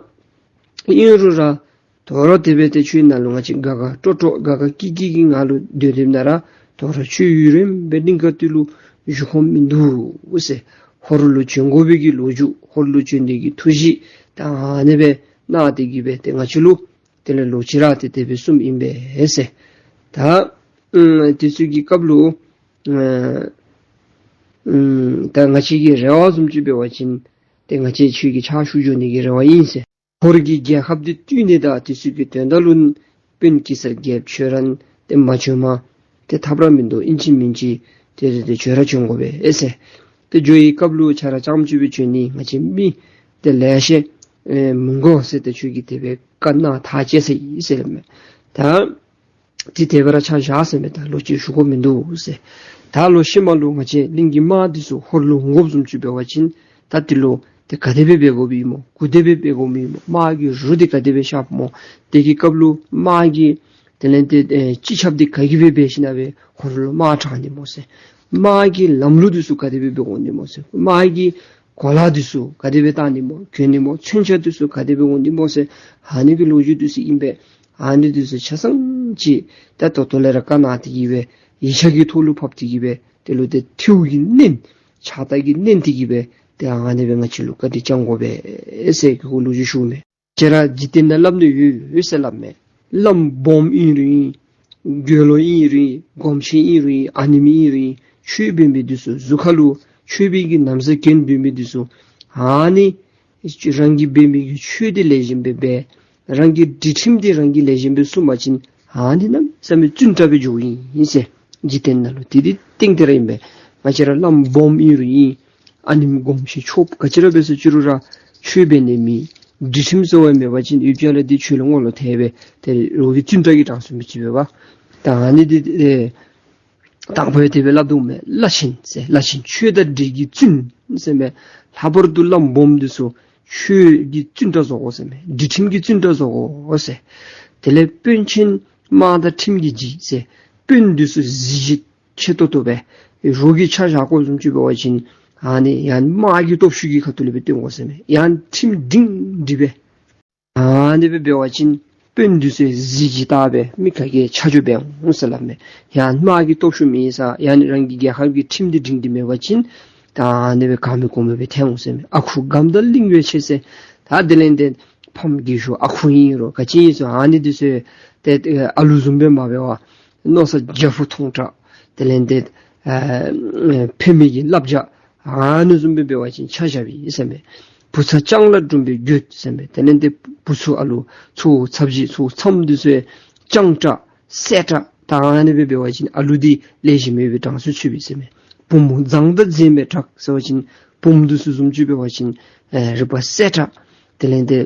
ཨིན་རུང་ར་དོ་རུང་དེ་སྦེ་ཏེ་ཁྱོད་ནཱ་ལུ་ང་བཅས་དགའ་དགའ་སྤྲོ་སྤྲོ་དགའ་དགའ་སྐྱིད་སྐྱིད་ཀྱི་ངང་ལུ་སྡོད་སྡོདཔ་ན་ར་དོ་རུང་ཁྱོད་ཡུན་རིངམོ་སྦེ་གླིང་དཀར་སྟོད་ལུ་བཞུགས་དགོཔ་མིན་འདུག་ཟེར། ཧོར་ལུ་བྱོན་དགོ་པའི་གི་ལོ་རྒྱུས་ཧོར་ལུ་བྱོན་ནི་གི་ཐུགས་བཞེད་ད་ཨ་ནི་སྦེ་གནང་སྟེ་གི་སྦེ་ཏེ་ང་བཅས་ལུ་དེ་ལས་ལོག་ཅི་ར་ཏེ་དེ་སྦེ་གསུངམ་ཨིན་པས་ཟེར། ད་ཨམ་དེ་ཚུ་གི་སྐབས་ལུ་ཨ་ཨམ་ད་ང་བཅས་ཀྱི་རེ་བ་བཟུམ་ཅིག་འབད་བ་ཅིན་ཏེ་ང་བཅས་ཁྱོད་ཀྱི་ཕྱག་ཞུ་འགྱོ་ནི་གི་རེ་བ་ཨིན་ཟེར། ཧོར་གྱི་རྒྱལ་ཁབ་འདི་བཏུལ་ནི་དང་དེ་ཚུ་གི་དོན་དག་ལུ་དཔོན་གེ་སར་རྒྱལཔོ་ཁྱོད་ར་ཏེ་མ་བྱོནམ་ཏེ་ཐབས་ར་མིན་འདུག། ཨིན་ཅི་མིན་ཅི་ཏེ་ཏེ་ཏེ་ཁྱོད་ར་བྱོན་དགོ་པས་ཨེ་ཟེར། ཏེ་འགྱོ་བའི་སྐབས་ལུ་ཁྱོད་ར་རྐྱངམ་ཅིག་སྦེ་བྱོན་ནི་ང་བཅས་མི་ཏེ་ལེ་ཤ་ཨེ་མི་དགོ་ཟེར་ཏེ་ཁྱོད་ཀྱིས་དེ་སྦེ་བཀའ་གནང་ཐག་བཅད་ས་ཨིན་ཟེར་མས། ད་ཏེ་དེ་སྦེ་ར་ཆ་བཞག་ཟེར་མས། ད་ལོག་ཅི་ཞུ་དགོཔ་མིན་འདུག་ཟེར། ད་ལོག་ཤུལ་མ་ལུ་ང་བཅས་གླིང་གི་དམག་འདི་ཚུ་ཧོར་ལུ་འོང་དགོཔ་བཟུམ་ཅིག་འབད་བ་ཅིན་ད་འདི་ལུ་ཏེ་ག་དེ་སྦེ་འབད་དགོཔ་ཨིན་མོ་ག་དེ་སྦེ་འབད་དགོཔ་ཨིན་མོ་དམག་གི་རུ་འདི་ག་དེ་སྦེ་ཤརཝ་མོ་དེ་གི་སྐབས་ལུ་དམག་གི་དེ་ལས་ཏེ་ཨེ་སྤྱི་ཁྱབ་འདི་ག་གིས་སྦེ་འབད་ཞིན་ན་སྦེ་ཧོར་ལུ་དམག་དྲངས་ནི་མོ་ཟེར། དམག་གི་ལམ་ལུགས་འདི་ཚུ་ག་དེ་སྦེ་འབད་དགོ་ནི་མོ་ཟེར། དམག་གི་གོ་ལ་འདི་ཚུ་ག་དེ་སྦེ་བཏང་ནི་མོ་གྱོན་ནི་མོ་མཚོན་ཆ་འདི་ཚུ་ག་དེ་སྦེ་འོང་ནི་མོ་ཟེར། ཨ་ནི་གི་ལོ་རྒྱུས་འདི་ཚུ་ཨིན་པས། ཨ་ནི་འདི་ཚུ་ཆ་ཚང་ཅིག་ད་ད་ལྟོ་ལས་ར་བཀའ་གནང་སྟེ་གི་སྦེ་ཡིག་ཆ་གི་ཐོག་ལུ་ཕབ་སྟེ་གི་སྦེ་དེ་ལུ་ཏེ་ཐིའུ་གིས་མནན་ཕྱག་རྟགས་ཀྱིས་མནན་ཏེ་གི་སྦེ་ཏེ་ཨ་ནི་སྦེ་ང་བཅས་ལུ་བཀའ་དྲིན་བསྐྱང་དགོ་པས་ཟེར་གི་ལོ་རྒྱུས་ཞུཝ་མས། ཁྱེད་ར་འཇིག་རྟེན་ནང་སླབ་ནི་ཡོད་ཡོད་ཟེར་སླབ་མས། བླམ་སྦོམ་ཨིན་རུང་ཨིན། དགེ་སློང་ཨིན་རུང་ཨིན། སྒོམ་ཆེན་ཨིན་རུང་ཨིན། ཨ་ནེམོ་ཨིན་རུང་ཨིན། ཆོས་འབད་མི་འདི་ཚུ་གཟུགས་ཁ་ལུ་ཆོས་པའི་གི་ན་བཟའ་གྱོན་སྡོད་མི་འདི་ཚུ་ཨ་ནི་རང་གིས་འབད་མི་གི་ཆོས་འདི་ལེགས་ཤོམ་སྦེ་འབད། རང་གི་སྒྲིག་ཁྲིམས་འདི་རང་གིས་ལེགས་ཤོམ་སྦེ་སྲུང་པ་ཅིན་ཨ་ནི་གནམ་མེད་ས་མེད་བཙུན་དྲགས་སྦེ་འགྱོཝ་ཨིན་ཟེར། འཇིག་རྟེན་ནང་ལུ་དེ་འདི་གཏན་གཏན་ར་ཨིན་པས། ང་བཅས་ར་བླམ་སྦོམ་ཨིན་རུང་ཨིན། ཨ་ནེམོ་སྒོམ་ཆེན་ཆོསཔ་ག་ཅི་ར་འབད་ཟེར་ཅི་རུང་ར་ཆོས་འབད་ནི་མེད། སྒྲིག་ཁྲིམས་གསོ་བ་མེད་པ་ཅིན་ཡུལ་གྱར་ལ་འདི་ཆོས་ལུ་ངོ་ལོག་ཐལ་བས། ཏེ་རོགས་ཀྱིས་བཙུན་དྲགས་ཀྱི་གྲངས་སུ་མི་བརྩི་བས་པ། ད་ཨ་ནི་འདི་ཨེ་དང་པོ་ཡང་དེ་སྦེ་སླབ་དོ་མས། བླ་ཆེན་ཟེར་བླ་ཆེན་ཆོས་དང་སྒྲིག་གི་བཙུན་ཟེར་མས། ལྷག་པར་དུ་བླམ་སྦོམ་འདི་ཚུ་ཆོས་ཀྱི་བཙུན་དྲགས་བཟོ་དགོ་ཟེར་མས། སྒྲིག་ཁྲིམས་ཀྱི་བཙུན་དྲགས་བཟོ་དགོ་ཟེར། དེ་ལས་དཔོན་ཆེན་དམག་དང་ཁྲིམས་ཀྱི་གཞི་ཟེར། དཔོན་འདི་ཚུ་གཟི་བརྗིད་ཆེ་ཏོག་ཏོ་སྦེ་རོགས་ཀྱིས་ཆ་བཞག་དགོཔ་བཟུམ་ཅིག་འབད་བ་ཅིན་ཨ་ནི་ཡང་དམག་གི་སྟོབས་ཤུགས་ཀྱི་ཁ་ཐུག་ལས་སྦེ་སྟོན་དགོ་ཟེར་མས། ཡང་ཁྲིམས་སྒྲིང་སྒྲི་སྦེ་ ཨ་ནི་སྦེ་འབད་བ་ཅིན་དཔོན་འདི་ཚུ་གཟི་བརྗིད་བཏགས་སྦེ་མི་ག་གིས་ཆ་འཇོག་འབད་འོང་ཟེར་སླབ་མས། ཡང་དམག་གི་སྟོབས་ཤུགས་མེད་ས་ཡང་ནི་རང་གི་རྒྱལ་ཁབ་ཀྱི་ཁྲིམས་འདི་སྒྲིང་སྒྲི་མེད་པ་ཅིན་ད་ཨ་ནི་སྦེ་ག་མེད་གོ་མེད་སྦེ་ཐལ་འོང་ཟེར་མས། ཨ་ཁུ་སྒམ་དང་གླིང་བས་ཆེ་ཟེར། ད་དེ་ལས་ཏེ་ཕམ་རྒས་ཤོས་ཨ་ཁུ་ཨིན་རུང་ག་ཅི་ཨིན་སོང་ཨ་ནི་འདི་ཚུ་ཏེ་ཨ་ལུ་བཟུམ་སྦེ་མ་འབད་བར་མནོ་བསམ་རྒྱ་ཕུག་མཐོང་དྲགས། དེ་ལས་ཏེ་ཨ་ཕན་མི་གི་བསླབ་བྱ་ཨ་ནི་བཟུམ་སྦེ་འབད་བ་ཅིན་ཆ་བཞག་པས་ཟེར་མས། བུ་ཚ་སྤྱང་ལ་སྒྲུང་སྦེ་འགྱོད་ཟེར་མས། དེ་ལས་ཏེ་བུ་ཚུ་ཨ་ལུ་ཚུ་ཚབ་ཞིག་ཚུ་མཚམས་འདི་ཚུ་སྤྱང་དྲགས་སེར་དྲགས་ད་ཨ་ནི་སྦེ་འབད་བ་ཅིན་ཨ་ལུ་འདི་ལེགས་ཤོམ་མེད་པའི་གྲངས་སུ་ཚུད་པས་ཟེར་མས། བུམོ་མཛངས་དང་མཛེས་མས་དྲགས་ཟེར་བ་ཅིན་བུམོ་འདི་ཚུ་བཟུམ་ཅིག་འབད་བ་ཅིན་ཨེ་རིག་པ་གསལ་དྲགས། དེ་ལས་ཏེ་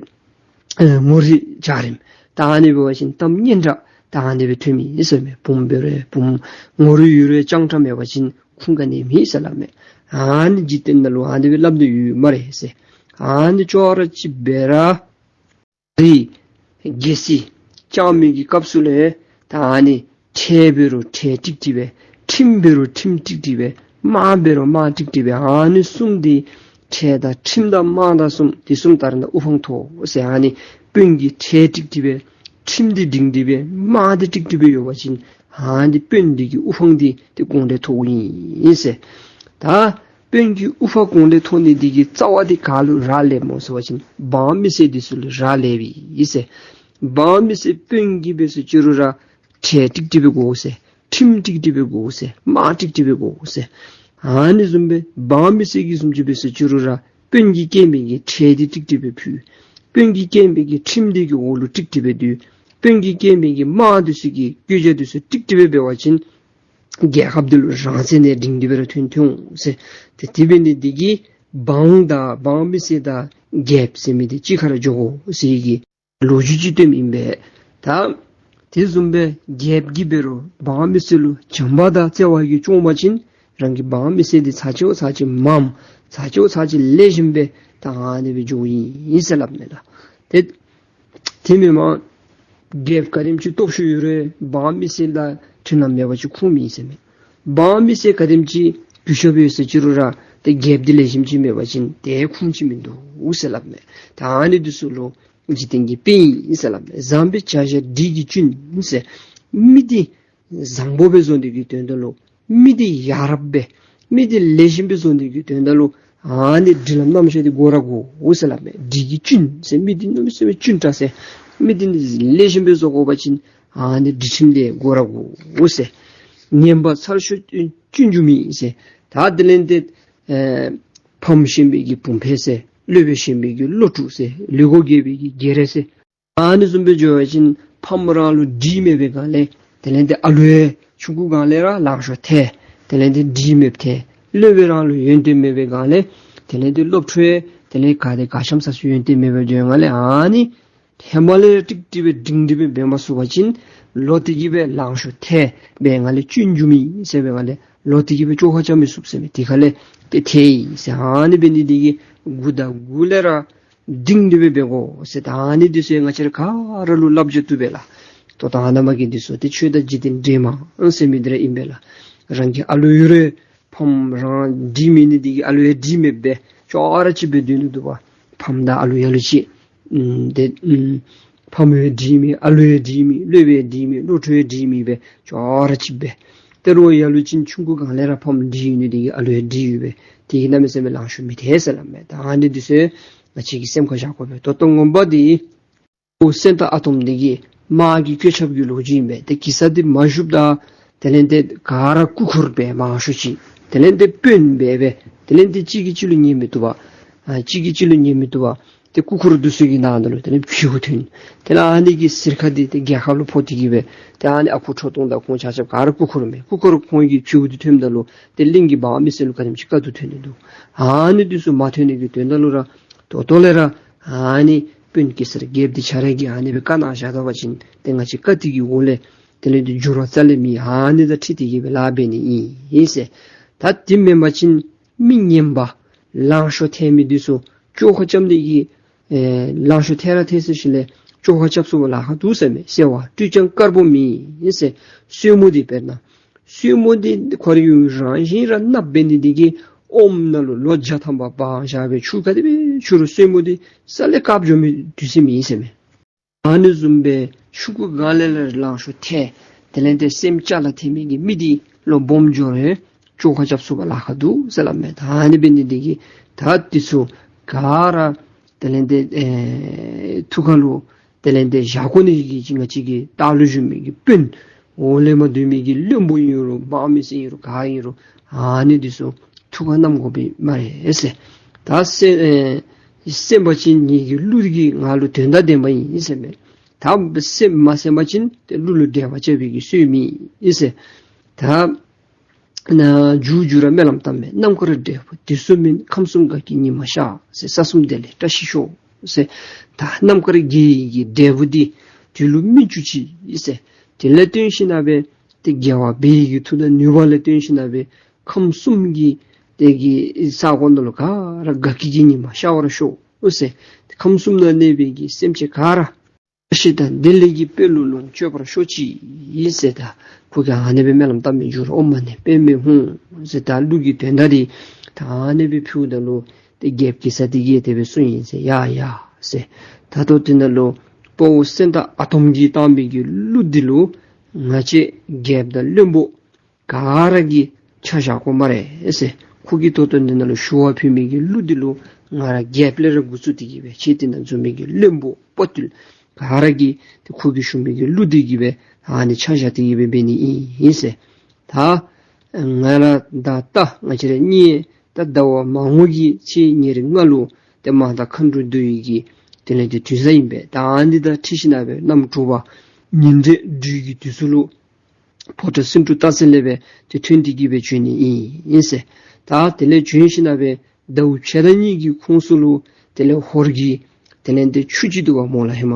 ཨེ་ངོ་རིས་འཇའ་རིསམོ་ད་ཨ་ནི་འབད་བ་ཅིན་གཏམ་སྙན་དྲགས་ད་ཨ་ནི་སྦེ་ཐོན་མི་ཨིན་ཟེར་མས། བུམོ་འབད་རུང་བུམོ་ངོ་རིས་ཡོད་རུང་སྤྱང་དྲགས་མེད་པ་ཅིན་ཁུངས་ག་ནི་མེད་ཟེར་སླབ་མས། ཨ་ནི་འཇིག་རྟེན་ནང་ལུ་ཨ་ནི་སྦེ་སླབ་སྟེ་ཡོད་སྨ་རེ་ཟེར། ཨ་ནི་ཅོག་ར་གཅིག་སྦེ་ར་རིགས་རྒྱལ་སྲིད་སྐྱོང་མི་གི་སྐབས་སུ་ལས་ད་ཨ་ནི་ཁྲལ་འབད་རུང་ཁྲལ་ཀྲིག་ཀྲི་སྦེ་ཁྲིམས་འབད་རུང་ཁྲིམས་ཀྲིག་ཀྲི་སྦེ་དམག་འབད་རུང་དམག་ཀྲིག་ཀྲི་སྦེ་ཨ་ནི་གསུམ་འདི་ཁྲལ་དང་ཁྲིམས་དང་དམག་དང་གསུམ་འདི་གསུམ་ལྟར་ན་དབུ་འཕང་མཐོ་ཟེར། ཨ་ནི་དཔོན་གྱིས་ཁྲལ་ཀྲིག་ཀྲི་སྦེ་ཁྲིམས་འདི་སྒྲིང་སྒྲི་སྦེ་དམག་འདི་ཀྲིག་ཀྲི་སྦེ་ཡོད་པ་ཅིན་ཨ་ནི་དཔོན་འདི་གི་དབུ་འཕང་འདི་ཏེ་གོང་ལས་མཐོཝ་ཨིན་ཟེར། ད་དཔོན་གྱི་དབུ་འཕང་གོང་ལས་མཐོ་ནི་འདི་གི་རྩ་བ་འདི་ག་ལུ་རག་ལསཔ་སྨོ་ཟེར་བ་ཅིན་འབངས་མི་སེར་འདི་ཚུ་ལུ་རག་ལསཔ་ཨིན་ཟེར། འབངས་མི་སེར་དཔོན་གྱིས་འབད་སོང་ཅི་རུང་ར་ཁྲལ་ཀྲིག་ཀྲི་སྦེ་དགོ་ཟེར། ཁྲིམས་ཀྲིག་ཀྲི་སྦེ་དགོ་ཟེར། དམག་ཀྲིག་ཀྲི་སྦེ་དགོ་ཟེར། ཨ་ནི་བཟུམ་སྦེ་འབངས་མི་སེར་གྱིས་བཟུམ་ཅིག་འབད་སོང་ཅི་རུང་ར་དཔོན་གྱིས་བཀལ་མི་གི་ཁྲལ་འདི་ཀྲིག་ཀྲི་སྦེ་ཕུལ། དཔོན་གྱིས་བཀལ་མི་གི་ཁྲིམས་འདི་གི་འོག་ལུ་ཀྲིག་ཀྲི་སྦེ་སྡོད། དཔོན་གྱིས་བཀལ་མི་གི་དམག་འདི་ཚུ་གི་བཀོད་རྒྱ་འདི་ཚུ་ཀྲིག་ཀྲི་སྦེ་འབད་བ་ཅིན་རྒྱལ་ཁབ་འདི་ལུ་རང་བཙན་ནི་སྒྲིང་སྒྲི་སྦེ་ར་ཐོན་ཐོན་འོང་ཟེར། ཏེ་དེ་འབད་ནི་འདི་གིས་འབངས་དང་འབངས་མི་སེར་དང་རྒྱལཔོ་ཟེར་མི་འདི་གཅིག་ཁར་འགྱོ་དགོ་ཟེར་གྱི་ལོ་རྒྱུས་ཅིག་སྟོནམ་ཨིན་པས། ད་དེ་བཟུམ་སྦེ་རྒྱལཔོ་གིས་འབད་རུང་འབངས་མི་སེར་ལུ་བྱམས་པ་དང་བརྩེ་བ་གིས་སྐྱོང་པ་ཅིན་རང་གི་འབངས་མི་སེར་འདི་ཚར་གཅིག་ཚར་གཅིག་མངམ་ཚར་གཅིག་ཚར་གཅིག་ལེགས་ཤོམ་སྦེ་ད་ཨ་ནི་སྦེ་འགྱོཝ་ཨིན་ཟེར་སླབ་མས་ལགས། ཏེ་དེ་མེན་པར་རྒྱལཔོ་ག་དེམ་ཅིག་སྟོབས་ཤུགས་ཡོད་རུང་འབངས་མི་སེར་དང་མཐུན་ལམ་མེད་པ་ཅིན་ཁུངས་མེད་ཟེར་མས། འབངས་མི་སེར་ག་དེམ་ཅིག་གུས་ཞབས་ཡོད་ཟེར་ཅི་རུང་ར་ཏེ་རྒྱལཔོ་འདི་ལེགས་ཤོམ་ཅིག་མེད་པ་ཅིན་ཏེ་ཁུངས་ཅིག་མིན་འདུག་ཟེར་སླབ་མས། ད་ཨ་ནི་འདི་ཚུ་ལུ་འཇིག་རྟེན་གྱི་དཔེ་ཨིན་ཟེར་སླབ་མས། བཟང་པོའི་བྱ་བཞག་སྒྲིག་གི་བཅུད་ཟེར། མི་འདི་བཟང་པོ་སྦེ་བཟོ་ནི་གི་དོན་དག་ལུ་མི་འདི་ཡ་རབས་སྦེ་མི་འདི་ལེགས་ཤོམ་སྦེ་བཟོ་ནི་གི་དོན་དག་ལུ་ཨ་ནི་སྒྲིག་ལམ་རྣམ་གཞག་འདི་དགོ་ར་དགོ་འོང་ཟེར་སླབ་མས། སྒྲིག་གི་བཅུད་ཟེར་མི་འདི་གནམ་མེད་ས་མེད་བཅུད་དྲགས་ཟེར། མི་འདི་ལེགས་ཤོམ་སྦེ་བཟོ་དགོ་པ་ཅིན་ཨ་ནི་སྒྲིག་ཁྲིམས་འདི་དགོ་ར་དགོ་འོང་ཟེར། ངན་པ་ཚར་ཤོག་སྐྱོན་འགྱུར་མེད་ཟེར། ད་དེ་ལས་ཏེ་ཨེ་ཕམ་ཤན་པའི་གི་བུམོ་ཕལ་ཟེར། སློབ་དཔོན་ཤན་པའི་གི་སློབ་ཕྲུག་ཟེར། ལུས་གོ་རྒས་པའི་གི་རྒས་རལ་ཟེར། ཨ་ནི་བཟུམ་སྦེ་འགྱོ་བ་ཅིན་ཕམ་རང་ལུ་སྒྲིག་མེད་པའི་སྒང་ལས་དེ་ལས་ཏེ་ཨ་ལུ་ཡང་ཆུང་ཀུ་སྒང་ལས་ར་ལང་ཤོར་ཐལ། དེ་ལས་ཏེ་སྒྲིག་མེདཔ་ཐལ། སློབ་དཔོན་རང་ལུ་ཡོན་ཏན་མེད་པའི་སྒང་ལས་དེ་ལས་ཏེ་སློབ་ཕྲུག་ཡང་དེ་ལས་ག་དེ་ག་ཤམ་ས་སུ་ཡོན་ཏན་མེད་པར་འགྱོ་བའི་སྒང་ལས་ཨ་ནི་ཧེ་མ་ལས་ཀྲིག་ཀྲི་སྦེ་སྒྲིང་སྒྲི་སྦེ་འབད་མ་ཚུགས་པ་ཅིན་ལོག་སྟེ་གི་སྦེ་ལང་ཤོར་ཐལ་བའི་སྒང་ལས་སྐྱོན་འགྱུར་མེད་ཟེར་བའི་སྒང་ལས་ལོག་སྟེ་གི་སྦེ་བཅོ་ཁ་རྐྱབ་མི་ཚུགས་ཟེར་མས། དེ་ཁ་ལས་ཏེ་ཐལ་ཡི་ཟེར། ཨ་ནི་འབད་ནི་འདི་གིས་མགུ་དང་མགུ་ལས་ར་སྒྲིང་སྒྲི་སྦེ་འབད་དགོ་ཟེར། ད་ཨ་ནི་འདི་ཚུ་ང་བཅས་ར་ག་ར་ལུ་བསླབ་བྱ་བཏུབ་པས་ལགས། ད་ལྟོ་ཨ་ནཱ་མ་གི་འདི་ཚུ་ཏེ་ཆོས་དང་འཇིག་རྟེན་འདྲེས་མ་ཟེར་མི་འདི་ར་ཨིན་པས་ལགས། རང་གི་ཨ་ལུ་ཡོད་རུང་ཕམ་རང་སྒྲིག་མེད་ནི་འདི་གིས་ཨ་ལུ་ཡང་སྒྲིག་མེདཔ་སྦེ་ཅོག་ར་གཅིག་སྦེ་སྡོད་ནི་འདུག་པ། ཕམ་དང་ཨ་ལུ་ཡང་ལུ་ཅིག་ཨམ་ཏེ་ཨམ་ཕམ་ཡང་སྒྲིག་མེད། ཨ་ལུ་ཡང་སྒྲིག་མེད། སློབ་དཔོན་ཡང་སྒྲིག་མེད། སློབ་ཕྲུག་ཡང་སྒྲིག་མེད་སྦེ་ཅོག་ར་གཅིག་སྦེ། ཏེ་རོགས་ཡང་ལུ་ཅིག་ཆུང་ཀུ་སྒང་ལས་ར་ཕམ་སྒྲིག་ཡོད་ནི་འདི་གིས་ཨ་ལུ་ཡང་སྒྲིག་ཡོད་པས། དེ་གིས་གནམ་མེད་ས་མེད་ལང་ཤོར་མི་ཐལ་ཟེར་སླབ་མས། ད་ཨ་ནི་འདི་ཚུ་ང་བཅས་ཀྱིས་སེམས་ཁར་བཞག་དགོ་པས། ད་ལྟོ་ངོ་མ་འདི་ཨོ་སེང་སྟག་ཨ་དོམ་འདི་གི་དམག་གི་བཀོད་ཁྱབ་ཀྱི་ལོ་རྒྱུས་ཨིན་པས། ཏེ་གེ་སར་འདི་མ་བཞུགསཔ་ད་དེ་ལས་ཏེ་ག་ར་སྐུ་འཁོར་སྦེ་མང་ཤོས་ཅིག་དེ་ལས་ཏེ་དཔོན་སྦེ་སྦེ་དེ་ལས་ཏེ་གཅིག་གིས་གཅིག་ལུ་ཉན་མི་བཏུབ་པར་ཨ་གཅིག་གིས་གཅིག་ལུ་ཉན་མི་བཏུབ་པར་ཏེ་སྐུ་འཁོར་འདི་ཚུ་གི་ནང་ན་ལུ་དེ་ལས་བྱུག་ཐོན། དེ་ལས་ཨ་ནི་གི་གཟེར་ཁ་འདི་ཏེ་རྒྱལ་ཁབ་ལུ་ཕོག་སྟེ་གི་སྦེ་ཏེ་ཨ་ནི་ཨ་ཁུ་ཁྲོ་ཐུང་དང་ཁོང་ཆ་ཁྱབ་ག་ར་སྐུ་འཁོར་མས། སྐུ་འཁོར་ཁོང་གི་བྱུག་འདི་ཐོནམ་ད་ལུ་ཏེ་གླིང་གི་འབངས་མི་སེར་ལུ་ག་དེམ་ཅིག་དཀའ་སྡུག་ཐོན་ནི་འདུག། ཨ་ནི་འདི་ཚུ་མ་ཐོན་ནི་གི་དོན་དག་ལུ་ར་ད་ལྟོ་ལས་ར་ཨ་ནི་དཔོན་གེ་སར་རྒྱལཔོ་འདི་ཁྱོད་ར་གིས་ཨ་ནི་སྦེ་བཀའ་གནང་བཞག་ད་པ་ཅིན་ཏེ་ང་བཅས་བཀའ་དེ་གི་འོག་ལས་དེ་ལས་ཏེ་འགྱུར་བ་རྩ་ལས་མེད། ཨ་ནི་དང་འཁྲིལ་ཏེ་གི་སྦེ་ལཱ་འབད་ནི་ཨིན་ཟེར། ད་དེ་མེན་པ་ཅིན་མི་ངན་པ་ལང་ཤོར་ཐལ་མི་འདི་ཚུ་བཅོ་ཁ་རྐྱབ་ནི་གི་ཨེ་ལང་ཤོར་ཐལ་ར་ཐལ་ཟེར་ཞིནམ་ལས་བཅོ་ཁ་རྐྱབ་ཚུགས་པར་ལཱ་ཁག་འདུག་ཟེར་མས། སེར་བ་སྤྲུལ་ཀྱང་དཀར་པོ་མེད་ཟེར། སྲུ་མོ་འདི་དཔེར་ན་སྲུ་མོ་འདི་ཁོ་རའི་རང་བཞིན་ར་གནགཔོ་འབད་ནི་འདི་གིས་ཨོམ་ནང་ལུ་ལོ་བརྒྱ་ཐམ་པ་སྦང་བཞག་པའི་ཆུ་ག་དེ་སྦེ་འཁྱུ་རུང་སྲུ་མོ་འདི་ས་ལས་བཀག་འགྱོ་མི་དུས་ཚོད་མེད་ཟེར་མས། ཨ་ནི་བཟུམ་སྦེ་ཤོག་གུ་ག་ལས་ལས་ལང་ཤོར་ཐལ། དེ་ལས་ཏེ་སེམས་ཅ་ལ་ཐལ་མི་གི་མི་འདི་ལུ་སྦོམ་འགྱོ་རུང་བཅོས་ཁ་རྐྱབ་ཚུགས་པར་ལཱ་ཁག་འདུག་ཟེར་སླབ་མས། ད་ཨ་ནི་འབད་ནི་འདི་གིས་ད་འདི་ཚུ་ག་ར་དེ་ལས་ཏེ་ཨེ་ཐུགས་ཁ་ལུ་དེ་ལས་ཏེ་བཞག་དགོ་ནི་གི་ང་བཅས་ཀྱི་ལྟག་ལུ་བཞུགས་མི་གི་དཔོན་འོག་ལས་མར་སྡོད་མི་གི་བློན་པོ་ཨིན་རུང་འབངས་མི་སེར་ཨིན་རུང་ག་ཨིན་རུང་ཨ་ནི་འདི་ཚུ་ཐུགས་ཁར་བསྣམ་དགོ་པས་སྨ་རེ་ཟེར། ད་སེམས་ཨེ་སེམས་པ་ཅིན་ངེ་གི་གླུ་འདི་གིས་ང་ལུ་དོན་དག་ལྡན་པ་ཨིན་ཟེར་མས། ད་སེམས་མ་སེམས་པ་ཅིན་ཏེ་གླུ་ལུ་འགྲེལ་པ་རྐྱབ་པའི་གི་སྲོལ་མེད་ཟེར། ད་ན་མཇུག་མཇུག་ར་སྨོན་ལམ་བཏབ་མས། རྣམ་དཀར་འབྲས་བུ་དུས་གསུམ་སྨིན། ཁམས་གསུམ་དགའ་སྐྱིད་ཉི་མ་ཤར་ཟེར། ས་གསུམ་བདེ་ལེགས་བཀྲ་ཤིས་ཤོག་ཟེར། ད་རྣམ་དཀར་དགེ་བའི་གི་འབྲས་བུ་འདི་དུས་ལུ་སྨིན་བཅུག་ཅིག་ཟེར། དེ་ལས་བརྟེན་ཞིནམ་ལས་ཏེ་དགེ་བ་འབད་ནི་གི་མཐུ་དང་ནུས་པ་ལས་བརྟེན་ཞིནམ་ལས་ཁམས་གསུམ་གྱི་དེ་གི་ས་གོ་ནང་ལུ་ག་ར་དགའ་སྐྱིད་ཀྱི་ཉི་མ་ཤར་བར་ཤོག་ཟེར། ཁམས་གསུམ་ན་གནས་པའི་གི་སེམས་ཅན་ག་ར་བཀྲ་ཤིས་དང་བདེ་ལེགས་ཀྱི་དཔལ་ལུ་ལོངས་སྤྱོད་པར་ཤོག་ཅིག་ཟེར། ད་ཁོ་གིས་ཨ་ནི་སྦེ་སྨོན་ལམ་བཏབ་མི་འགྱུར། ཨོཾ་མ་ཎི་པདྨེ་ཧཱུྃ་ཟེར། ད་གླུ་གི་དོན་དག་འདི་ད་ཨ་ནི་སྦེ་ཕུལཝ་ད་ལུ་ཏེ་རྒྱལཔོ་གེ་སར་དེ་གིས་དེ་སྦེ་གསུངས་ཡི་ཟེར། ཡ་ཡ་ཟེར། ད་ལྟོ་དེ་ནང་ལུ་དཔའ་བོ་སེང་སྟག་ཨ་དོམ་གྱིས་བཏང་བའི་གི་གླུ་འདི་ལུ་ང་བཅས་རྒྱལཔོ་དང་བློན་པོ་ག་ར་གིས་ཆ་བཞག་དགོ་སྨ་རེ་ཟེར། ཁོ་གིས་ད་ལྟོ་འདི་ནང་ལུ་ཞུ་བ་ཕུལ་མི་གི་གླུ་འདི་ལུ་ང་ར་རྒྱལཔོ་ལས་ར་འགོ་བཙུགས་ཏེ་གི་སྦེ་ཁྱེད་དེ་ནང་འཛོམས་མི་གི་བློན་པོ་དཔའ་བརྟུལ་ག་ར་གིས་ཏེ་ཁོ་གིས་ཞུ་མི་གི་གླུ་འདི་གི་སྦེ་ཨ་ནི་ཆ་བཞག་སྟེ་གི་སྦེ་འབད་ནི་ཨིན་ཟེར། ད་ང་ར་ད་ལྟ་ང་བཅས་ར་གཉིས་ད་ཟླ་བ་མ་འོངས་ཀྱི་ཚེས་ཉེར་ལྔ་ལུ་ཏེ་མ་དང་མཁའ་འགྲོ་འདུ་བའི་གི་དེ་ལས་ཏེ་དུས་བཟང་ཨིན་པས། ད་ཨ་ནི་དང་འཁྲིལ་ཞིནམ་ལས་གནམ་དྲོ་པ་ཉི་ཟླ་སྦྲུལ་གྱི་དུས་སུ་ལུ་ཕོ་བྲང་སེང་འབྲུག་སྟག་རྩེ་ལས་སྦེ་ཏེ་ཐོན་ཏེ་གི་སྦེ་བྱོན་ནི་ཨིན་ཟེར། ད་དེ་ལས་བྱོན་ཞིནམ་ལས་ཟླཝ་ཕྱེད་དང་གཉིས་ཀྱི་ཁོངས་སུ་ལུ་དེ་ལས་ཧོར་གྱི་དེ་ལས་ཏེ་ཆུ་ཅིག་འདུག་པ་སྨོ་ལགས། ཧེ་མ་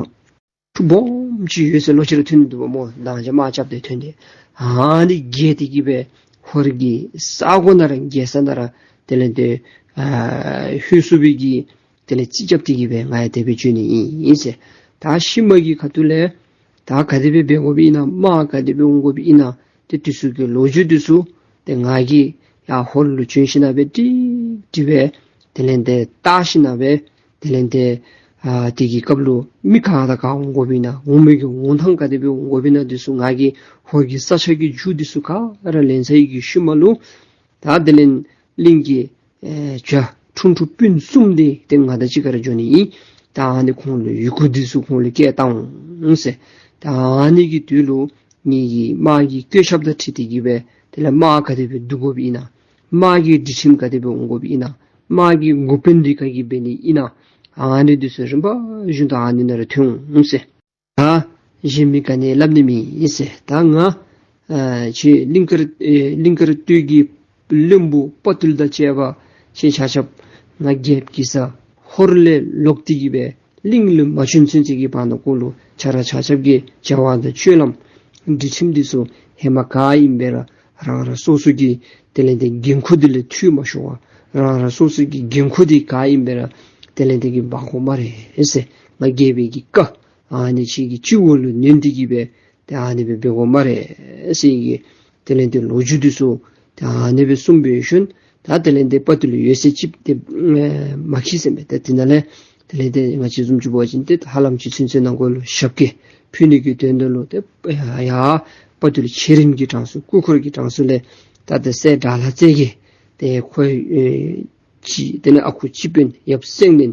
ཆུ་སྦོམ་ཅིག་ཡོད་ཟེར། ལོག་ཅི་ར་ཐོན་འདུག་པ་སྨོ། མདང་ཞག་དམག་རྐྱབ་སྟེ་ཐོན་ཏེ་ཨ་ནི་བརྒལ་ཏེ་གི་སྦེ་ཧོར་གྱི་ས་གོ་ནང་ར་བརྒལ་ས་ནང་ར་དེ་ལས་ཏེ་ཨ་ལྷོད་ཚུགས་པའི་གི་དེ་ལས་རྩིས་རྐྱབ་སྟེ་གི་སྦེ་ང་ཡང་དེ་སྦེ་བྱོན་ནི་ཨིན་ཟེར། ད་ཤུལ་མ་གི་ཁ་ཐུག་ལས་ད་ག་དེ་སྦེ་འབད་དགོཔ་ཨིན་ན་དམག་ག་དེ་སྦེ་འོང་དགོཔ་ཨིན་ན་ཏེ་དེ་ཚུ་གི་ལོ་རྒྱུས་དེ་ཚུ་ཏེ་ང་གིས་ཡར་ཧོར་ལུ་བྱོན་ཞིནམ་ལས་ཏིག་ཏིག་སྦེ་དེ་ལས་ཏེ་བལྟ་ཞིནམ་ལས་དེ་ལས་ཏེ་ཨ་དེ་གི་སྐབས་ལུ་མི་ག་དང་ག་འོང་དགོཔ་ཨིན་ན་འོང་མི་གི་འོང་ཐངས་ག་དེ་སྦེ་འོང་དགོཔ་ཨིན་ན་དེ་ཚུ་ང་གིས་ཧོར་གྱི་ས་ཆ་གི་རྒྱུ་དེ་ཚུ་ག་ར་ལེན་ཚར་བའི་གི་ཤུལ་མ་ལུ་ད་དེ་ལས་གླིང་གི་ཨེ་བྱ་ཁྲུང་ཁྲུང་སྤུན་གསུམ་དེ་ཏེ་ང་དང་གཅིག་ཁར་འགྱོ་ནི་ཨིན། ད་ཨ་ནི་ཁོང་ལུ་ཡི་གུ་དེ་ཚུ་ཁོང་ལུ་བསྐྱལ་བཏང་འོང་ཟེར། ད་ཨ་ནི་གི་དུས་ལུ་ངེ་གི་དམག་གི་བཀོད་ཁྱབ་དང་འཁྲིལ་ཏེ་གི་སྦེ་དེ་ལས་དམག་ག་དེ་སྦེ་བསྡུ་དགོཔ་ཨིན་ན་དམག་གི་སྒྲིག་ཁྲིམས་ག་དེ་སྦེ་འོང་དགོཔ་ཨིན་ན་དམག་གི་འགོ་དཔོན་འདི་ག་གིས་འབད་ནི་ཨིན་ན་ཨ་ནི་དེ་ཚུ་རིམ་པ་བཞིན་དུ་ཨ་ནི་ནང་ར་ཐོན་འོང་ཟེར། ད་གཞན་མི་ག་ནི་སླབ་ནི་མེད་ཟེར། ད་ང་ཨ་ཁྱེད་གླིང་དཀར་ཨེ་གླིང་དཀར་སྟོད་ཀྱི་བློན་པོ་དཔའ་བརྟུལ་དང་བཅས་པ་ཁྱེད་ཆ་ཁྱབ་ང་རྒྱལཔོ་གེ་སར་ཧོར་ལས་ལོག་སྟེ་གི་སྦེ་གླིང་ལུ་མ་བྱོན་ཚུན་ཚོད་ཀྱི་བར་ན་ཀོ་ལུ་ཁྱེད་ར་ཆ་ཁྱབ་ཀྱི་བྱ་བ་དང་སྤྱོད་ལམ་སྒྲིག་ཁྲིམས་འདི་ཚུ་ཧེ་མ་ག་ཨིན་པས་ར་རང་རང་སོ་སོ་གི་དེ་ལས་ཏེ་འགན་ཁུར་འདི་ལས་འཐུས་མ་ཤོར་བར་རང་རང་སོ་སོ་གི་འགན་ཁུར་འདི་ག་ཨིན་པས་ར་དེ་ལས་ཏེ་གི་འབག་དགོ་སྨ་རེ་ཟེར། ང་རྒྱལ་པོའི་གི་བཀའ་ཨ་ནི་ཁྱེད་ཀྱི་སྤྱི་བོ་ལུ་ཉན་ཏེ་གི་སྦེ་ཏེ་ཨ་ནི་སྦེ་འབད་དགོ་སྨ་རེ་ཟེར་གི་དེ་ལས་ཏེ་ལོ་རྒྱུས་འདི་ཚུ་ཏེ་ཨ་ནི་སྦེ་གསུངས་པའི་ཤུལ་ད་དེ་ལས་ཏེ་དཔའ་བརྟུལ་ཡོད་ཚད་ཅིག་ཏེ་ཨེ་མ་ཁྱིད་ཟེར་མས། ཏེ་དེ་ནང་ལས་དེ་ལས་ཏེ་ང་བཅས་བཟུམ་ཅིག་འབད་བ་ཅིན་ཏེ་ཧ་ལམ་ཅིག་ཚུན་ཚོད་ནང་འཁོད་ལུ་ཞབས་སྐྱེལ་ཕུལ་ནི་གི་དོན་དག་ལུ་ཏེ་ཡ་ཡ་དཔའ་བརྟུལ་ཆེ་རིམ་གྱི་གྲངས་སུ་སྐུ་འཁོར་གྱི་གྲངས་སུ་ལས་ད་ཏེ་སྲས་དགྲ་ལྷ་རྩེ་རྒྱལ་ཏེ་ཁོ་ཨེ་ཅིག་དེ་ལས་ཨ་ཁུ་སྤྱི་དཔོན་ཡབ་སེང་བློན་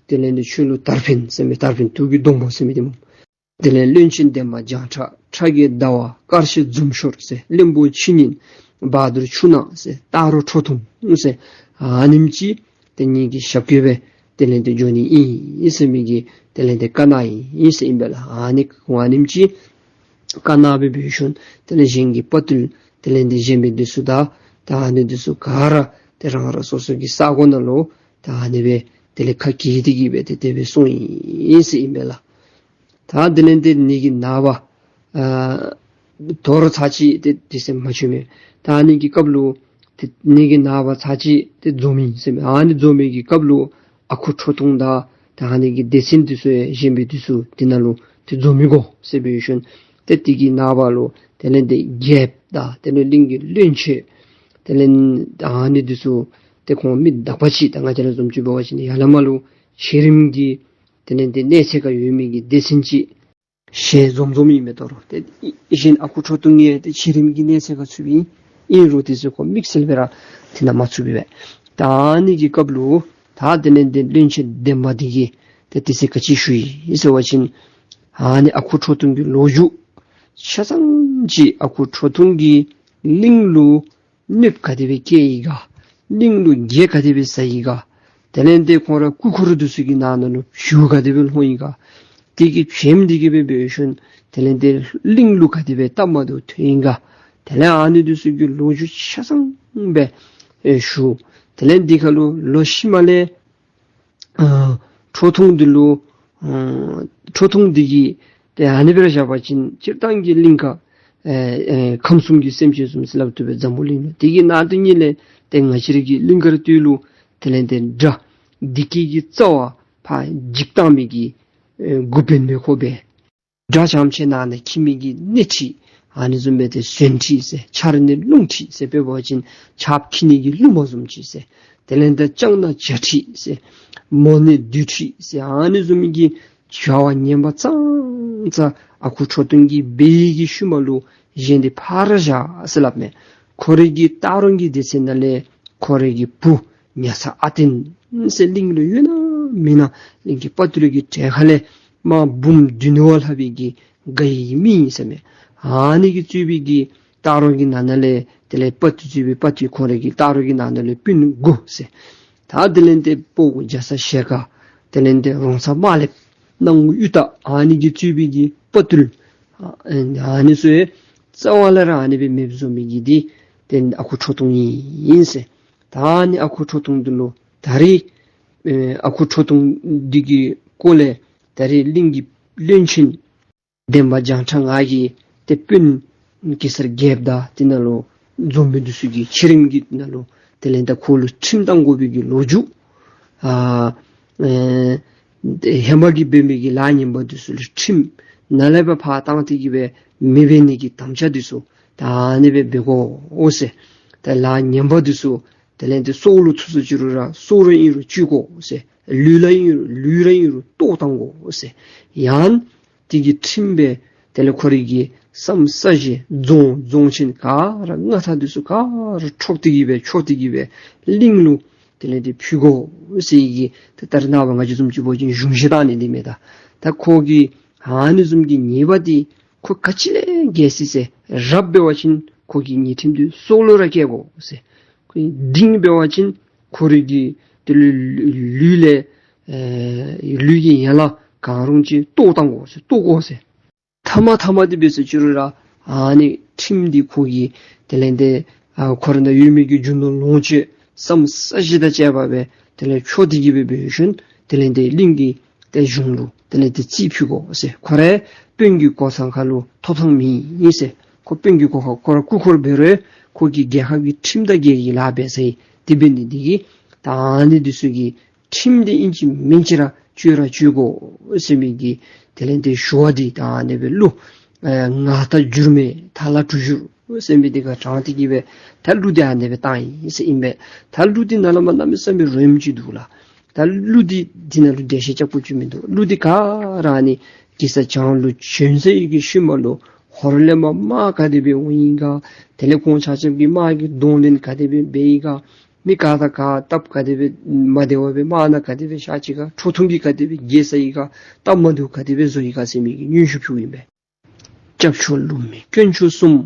དེ་ལས་ཏེ་ཆོས་ལུགས་དར་འཕེན་ཟེར་མི་དར་འཕེན་དུག་གི་སྡོང་པོ་ཟེར་མི་དེ་སྨོ། དེ་ལས་བློན་ཆེན་འདན་མ་བྱང་ཁྲ་ཁྲ་རྒན་ཟླ་བ་དཀར་ཤེལ་འཛུམ་ཤོར་ཟེར་བློན་པོ་ཕྱི་ཉིན་བ་དུར་ཆུ་ནག་ཟེར་སྟག་རོང་ཁྲོ་ཐུང་ཟེར་ཨ་ནེམ་ཅིག་ཏེ་ངེ་གི་ཞབས་སྐྱེལ་སྦེ་དེ་ལས་ཏེ་འགྱོ་ནི་ཨིན་ཟེར་མི་གི་དེ་ལས་ཏེ་བཀའ་གནང་ཡི་ཟེར་ཨིན་པས་ལགས། ཨ་ནི་ཁོང་ཨ་ནེམ་ཅིག་བཀའ་གནང་སྦེ་འབད་ཤུལ་དེ་ལས་གཞན་གྱི་དཔའ་བརྟུལ་དེ་ལས་ཏེ་གཞན་པའི་འདི་ཚུ་ད་ད་ཨ་ནི་འདི་ཚུ་ག་ར་ཏེ་རང་རང་སོ་སོ་གི་ས་གོ་ནང་ལུ་ད་ཨ་ནི་སྦེ་དེ་ལས་ཁ་གྱེས་ཏེ་གི་སྦེ་ཏེ་དེ་སྦེ་སོང་ཡི་ཟེར་ཨིན་པས་ལགས། ད་དེ་ལས་ཏེ་ངེ་གི་ནངས་པ་ཨ་དོ་རུང་ཚར་ཅིག་ཏེ་དེ་ཟེར་མ་བྱོན་མས། ད་ཨ་ནི་གི་སྐབས་ལུ་ཏེ་ངེ་གི་ནངས་པ་ཚར་ཅིག་ཏེ་འཛོམས་ཡི་ཟེར་མས། ཨ་ནི་འཛོམས་མི་གི་སྐབས་ལུ་ཨ་ཁུ་ཁྲོ་ཐུང་དང་ད་ཨ་ནི་གི་སྡེ་ཚན་འདི་ཚུ་ཡང་གཞན་པའི་འདི་ཚུ་དེ་ནང་ལུ་ཏེ་འཛོམས་མི་དགོ་ཟེར་འབད་ཤུལ་ཏེ་དེ་གི་ནངས་པ་ལུ་དེ་ལས་ཏེ་རྒྱལཔོ་དང་དེ་ལས་གླིང་གི་བློན་ཆེན་དེ་ལས་ཨ་ནི་འདི་ཚུ་ཏེ་ཁོང་མི་དག་པ་ཅིག་ད་ང་བཅས་ར་བཟུམ་ཅིག་འབད་བ་ཅིན་ཡར་ལས་མར་ལུ་ཆེ་རིམ་གྱི་ དེ་ལས་ཏེ་གནས་ཚད་ཁར་ཡོད་མི་གི་སྡེ་ཚན་ཅིག་ཞལ་འཛོམས་འཛོམསམ་ཨིན་མས་ད་རུང་། ཏེ་གཞན་ཨ་ཁུ་ཁྲོ་ཐུང་ཡང་ཏེ་ཕྱི་རིམ་གྱི་གནས་ཚད་ཁར་ཚུདཔ་ཨིན། ཨིན་རུང་དེ་ཚུ་ཁོ་དམིགས་བསལ་སྦེ་ར་དེ་ནང་མ་ཚུདཔ་ཨིན་པས། ད་ཨ་ནི་གི་སྐབས་ལུ་ད་དེ་ལས་ཏེ་བློན་ཆེན་འདན་མ་འདི་གིས་ཏེ་དེ་ཚེ་ག་ཅི་ཞུ་ཡི་ཟེར་བ་ཅིན་ཨ་ནི་ཨ་ཁུ་ཁྲོ་ཐུང་གི་ལོ་རྒྱུས་ཆ་ཚང་ཅིག། ཨ་ཁུ་ཁྲོ་ཐུང་གིས་གླིང་ལུ་གནོདཔ་ག་དེ་སྦེ་བཀལ་ཡི་ག། གླིང་ལུ་འགྱེལ་ག་དེ་སྦེ་ཟ་ཡི་ག། དེ་ལས་ཏེ་ཁོང་ར་སྐུ་འཁོར་འདི་ཚུ་གི་ནང་ན་ལུ་བཞུགས་ག་དེ་སྦེ་ལྷོད་ཡི་ག། དེ་གི་བྱེམ་འདི་གིས་སྦེ་འབད་ཞིནམ་དེ་ལས་ཏེ་གླིང་ལུ་ག་དེ་སྦེ་སྟབས་མ་བདེཝ་ཐོན་ཡི་ག། དེ་ལས་ཨ་ནི་འདི་ཚུ་གི་ལོ་རྒྱུས་ཆ་ཚང་སྦེ་ཨེ་ཞུ། དེ་ལས་འདི་ཁར་ལུ་ལོ་ཤུལ་མ་ལས་ཨ་ཁྲོ་ཐུང་འདི་ལུ་ཨ་ཁྲོ་ཐུང་འདི་གིས་ཏེ་ཨ་ནི་སྦེ་ར་བཞག་པ་ཅིན་སྤྱིར་བཏང་གི་གླིང་ག་ཨེ་ཨེ་ཁམས་གསུམ་གྱི་སེམས་ཅན་བཟུམ་ཅིག་སླབ་བཏུབ་པས། འཛམ་བུ་གླིང་ལུ་དེ་གི་ནང་དོན་ཉིད་ལས་ཏེ་ང་བཅས་ར་གི་གླིང་དཀར་སྟོད་ལུ་དེ་ལས་ཏེ་དགྲ་བདེ་སྐྱིད་ཀྱི་རྩ་བ་ཕར་འཇིག་བཏང་མི་གི་ཨེ་འགོ་དཔོན་སྦེ་ཁོ་འབད། དགྲ་ཙམ་ཅིག་ནང་ན་འཁྱིད་མི་གི་སྣེ་ཁྲིད། ཨ་ནི་བཟུམ་སྦེ་ཏེ་གཞོན་ཁྲིད་ཟེར། ཆར་སྣེ་རླུང་ཁྲིད་ཟེར། དཔེ་འབད་བ་ཅིན་ཆརཔ་འཁྱིད་ནི་གི་རླུང་མ་བཟུམ་ཅིག་ཟེར། དེ་ལས་ཏེ་ལྕང་སྣ་བྱ་ཁྲིད་ཟེར། མོ་སྣེ་བདུད་ཁྲིད་ཟེར། ཨ་ནི་བཟུམ་མའི་གི་བྱ་བ་ངན་པ་ཙང་ཙང་ཨ་ཁུ་ཁྲོ་ཐུང་གིས་འབད་ཡི་གི་ཤུལ་མ་ལུ་གཞན་འདི་ཕར་བཞག་ཟེར་སླབ་མས། ཁོ་རའི་གི་སྟག་རོང་གི་སྡེ་ཚན་ནང་ལས་ཁོ་རའི་གི་བུ་ཉ་ཚ་ཨ་བརྟན་ཟེར་གླིང་ལུ་ཡོད་ན་མེད་ན་གླིང་གི་དཔའ་བརྟུལ་གྱི་གྲལ་ཁ་ལས་དམག་འབུམ་བདུན་བ་ལྷག་པའི་གི་དགའ་ཡི་མི་ཨིན་ཟེར་མས། ཨ་ནི་གིས་གཙོས་པའི་གི་སྟག་རོང་གི་ནང་ན་ལས་དེ་ལས་དཔའ་བརྟུལ་གཙོས་པའི་དཔའ་བརྟུལ་ཁོ་རའི་གི་སྟག་རོང་གི་ནང་ན་ལས་སྤུན་དགུ་ཟེར། ད་དེ་ལས་ཏེ་སྤོ་བོ་རྒྱ་ཚ་ཞལ་དཀར། དེ་ལས་ཏེ་རོང་ཚ་དམར་ལེབ། སྣང་ངུ་གཡུ་སྟག། ཨ་ནི་གིས་གཙོས་པའི་གི་དཔའ་བརྟུལ་ཨ་ཨ་ནི་ཚུ་རྩ་བ་ལས་ར་ཨ་ནི་སྦེ་མེདཔ་བཟོ་མི་གི་འདི་ཏེ་ཨ་ཁུ་ཁྲོ་ཐུང་ཨིན་ཟེར། ད་ཨ་ནི་ཨ་ཁུ་ཁྲོ་ཐུང་འདི་ལུ་ད་རིས་ཨེ་ཨ་ཁུ་ཁྲོ་ཐུང་འདི་གི་སྐོར་ལས་ད་རིས་གླིང་གི་བློན་ཆེན་འདན་མ་བྱང་ཁྲ་ང་གིས་ཏེ་དཔོན་གེ་སར་རྒྱལཔོ་དང་དེ་ནང་ལུ་འཛོམས་པའི་འདི་ཚུ་གི་ཕྱི་རིམ་གྱི་ནང་ལུ་དེ་ལས་ད་ཁོ་ལུ་ཁྲིམས་བཏང་དགོ་པའི་གི་ལོ་རྒྱུས། ཨ་ཨེ་ཧེ་མ་གི་འབད་མི་གི་ལཱ་ངན་པ་འདི་ཚུ་ལུ་ཁྲིམས་ནཱ་ལས་སྦེ་ཕར་བཏང་སྟེ་གི་སྦེ་མི་འབད་ནི་གི་དམ་བཅའ་འདི་ཚུ་ད་ཨ་ནི་སྦེ་འབད་དགོ་ཟེར། ད་ལཱ་ངན་པ་འདི་ཚུ་དེ་ལས་ཏེ་སྲོག་ལུ་ཐུག་སུ་ཅི་རུང་ར་སྲོག་ར་ཨིན་རུང་བཅད་དགོ་ཟེར། ལུས་ལ་ཨིན་རུང་ལུས་ར་ཨིན་རུང་བཏོག་བཏང་དགོ་ཟེར། ཡང་དེ་གི་ཁྲིམས་སྦེ་དེ་ལས་ཁོ་རའི་གི་ས་མོ་ས་གཞི་རྫོང་རྫོང་ཆེན་ག་ར་མངའ་ཐང་འདི་ཚུ་ག་ར་འཕྲོག་སྟེ་གི་སྦེ་འཕྱོག་སྟེ་གི་སྦེ་གླིང་ལུ་དེ་ལས་ཏེ་ཕུལ་དགོ་ཟེར་གི་ཏེ་ད་རེས་ནངས་པ་ང་བཅས་བཟུམ་ཅིག་འབད་བ་ཅིན་གཞུང་བཞེས་བཏང་ནི་འདི་མས། ད་ད་ཁོ་གི་ཨ་ནི་བཟུམ་གྱི་ཉེས་པ་འདི་ཁོ་ག་ཅི་ལས་འགལ་སྲིད་ཟེར། རབ་འབད་བ་ཅིན་ཁོ་གི་ཉེས་ཁྲིམས་འདི་སྲོག་ལུ་ར་བཀལ་དགོ་ཟེར། ཁོ་གི་འབྲིང་འབད་བ་ཅིན་ཁོ་རའི་གི་དེ་ལུ་ལུས་ལས་ཨེ་ལུས་ཀྱི་ཡན་ལག་གང་རུང་ཅིག་བཏོག་བཏང་དགོ་ཟེར། བཏོག་དགོ་ཟེར། ཐ་མ་ཐ་མ་འདི་འབད་སུ་ཅི་རུང་ར་ཨ་ནི་ཁྲིམས་འདི་ཁོ་གི་དེ་ལས་ཏེ་ཨ་ཁོ་ར་ནང་ཡོད་མི་གི་རྒྱུ་ནོར་ལོངས་སྤྱོད་ས་མོ་ས་གཞི་དང་བཅས་པ་སྦེ་དེ་ལས་འཕྱོག་སྟེ་གི་སྦེ་འབད་ཞིནམ་དེ་ལས་ཏེ་གླིང་གི་ཏེ་གཞུང་ལུ་དེ་ལས་ཏེ་རྩིས་ཕུལ་དགོ་ཟེར། ཁོ་ར་དཔོན་གྱི་གོ་ས་ཁར་ལུ་ཐོབ་ཐང་མེད་ཟེར། ཁོ་དཔོན་གྱི་གོ་ཁར་ཁོ་ར་སྐུ་འཁོར་འབད་རུང་ཁོ་གིས་རྒྱལ་ཁབ་ཀྱི་ཁྲིམས་དང་འགལ་གྱི་ལཱ་འབད་ས་ཨིན། དེ་འབད་ནི་འདི་གིས་ད་ཨ་ནི་འདི་ཚུ་གི་ཁྲིམས་འདི་ཨིན་ཅི་མིན་ཅི་ར་གཅོད་ར་གཅོད་དགོ་ཟེར་མི་གི་དེ་ལས་ཏེ་ཞུ་བ་འདི་ད་ཨ་ནི་སྦེ་གླུ་ཨེ་ངག་དང་འགྱུར་མེད་ཐ་ལ་གྲུ་བཞུར་ཟེར་མི་འདི་ག་དྲངས་ཏེ་གི་སྦེ་ད་གླུ་འདི་ཨ་ནི་སྦེ་བཏང་ཡི་ཟེར་ཨིན་པས། ད་གླུ་འདི་ནང་ལས་མར་གནམ་མེད་ས་མེད་རོལམ་ཅིག་འདུག་ལགས། ད་གླུ་འདི་འདི་ནང་ལུ་འགྲེལ་བཤད་རྐྱབ་དགོཔ་ཅིག་མིན་འདུག། གླུ་འདི་ག་ར་ཨ་ནི་གེ་སར་བྱང་ལུ་བྱོན་ཚར་ཡི་གི་ཤུལ་མ་ལུ་ཧོར་ལས་མར་དམག་ག་དེ་སྦེ་འོང་ཡི་ག། དེ་ལས་ཁོང་ཆ་ཁྱབ་ཀྱིས་དམག་གི་གདོང་ལེན་ག་དེ་སྦེ་འབད་ཡི་ག། མི་ག་དང་ག་སྟབས་ག་དེ་སྦེ་མ་བདེ་བ་སྦེ་དམག་ནང་ག་དེ་སྦེ་བཞག་ཅི་ག། ཁྲོ་ཐུང་གིས་ག་དེ་སྦེ་འགྱེལ་ས་ཡི་ག། སྟབས་མ་བདེཝ་ག་དེ་སྦེ་བཟོ་ཡི་ག་ཟེར་མི་གི་སྙན་ཞུ་ཕུལཝ་ཨིན་པས། སྐྱབས་མཆོག་ལུ་མི་དཀོན་མཆོག་གསུམ།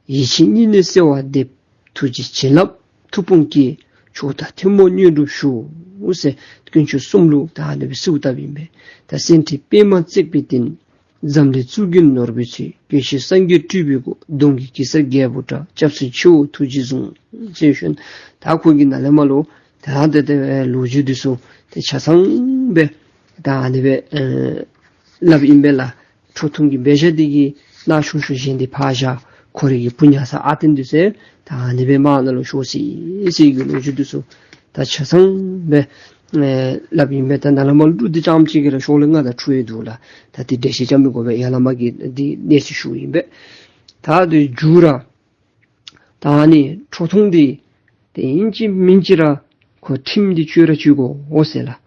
ཡིད་ཆེས་སྙིང་ནས་གསོལ་བ་འདེབས། ཐུགས་རྗེ་བྱིན་རླབས་མཐུ་དཔུང་གིས། མཆོག་དང་ཐུན་མོང་དངོས་གྲུབ་ཞུ། ཟེར་དཀོན་མཆོག་གསུམ་ལུ་ད་ཨ་ནི་སྦེ་གསོལཝ་བཏབ་ཨིན་པས། ད་སེང་ཁྲི་པདྨ་བརྩེགས་པའི་སྟེང་། འཛམ་གླིང་གཙུག་གི་ནོར་བུའི་ཚུལ། དགེ་བཤེས་སངས་རྒྱས་སྤྲུལ་པའི་སྐུ། གདོང་གི་གེ་སར་རྒྱལ་པོ་འདྲ། སྐྱབས་སུ་མཆིའོ་ཐུགས་རྗེས་བཟུང་། ཟེར་ཞིནམ་ད་ཁོ་གི་ནང་ལས་མར་ལུ་ད་དེ་དེ་ལོ་རྒྱུས་འདི་ཚུ་ཏེ་ཆ་ཚང་སྦེ་ད་ཨ་ནི་སྦེ་ཨེ་སླབ་ཨིན་པས་ལགས། ཁྲོ་ཐུང་གི་འབད་བཞག་འདི་གིས་ནཱ་ཤུང་ཤུང་གཞན་འདི་ཕར་བཞག། ཁོ་རའི་གི་བུ་ཉ་ཚ་ཨ་བརྟན་འདི་ཚུ་ད་ཨ་ནི་སྦེ་དམག་ནང་ལུ་ཤོར་ཅི་ཟེར་གྱི་ལོ་རྒྱུས་འདི་ཚུ་ད་ཆ་ཚང་སྦེ་ཨེ་སླབ་ཨིན་པས། ད་ནཱ་ལས་མར་གླུ་འདི་རྐྱངམ་གཅིག་གིས་ར་ཤོག་ལེབ་ལྔ་དང་དྲུག་ཡོད་འདུག་ལགས། ད་འདི་འགྲེལ་བཤད་རྐྱབ་མི་དགོ་པས། ཡར་ལས་མར་གྱི་འདི་གནས་ཚུལ་ཞུཝ་ཨིན་པས། ད་འདི་མཇུག་ར་ད་ཨ་ནི་ཁྲོ་ཐུང་འདི་ཏེ་ཨིན་ཅི་མིན་ཅི་ར་ཁོ་ཁྲིམས་འདི་གཅོད་ར་གཅོད་དགོ་འོང་ཟེར་ལགས།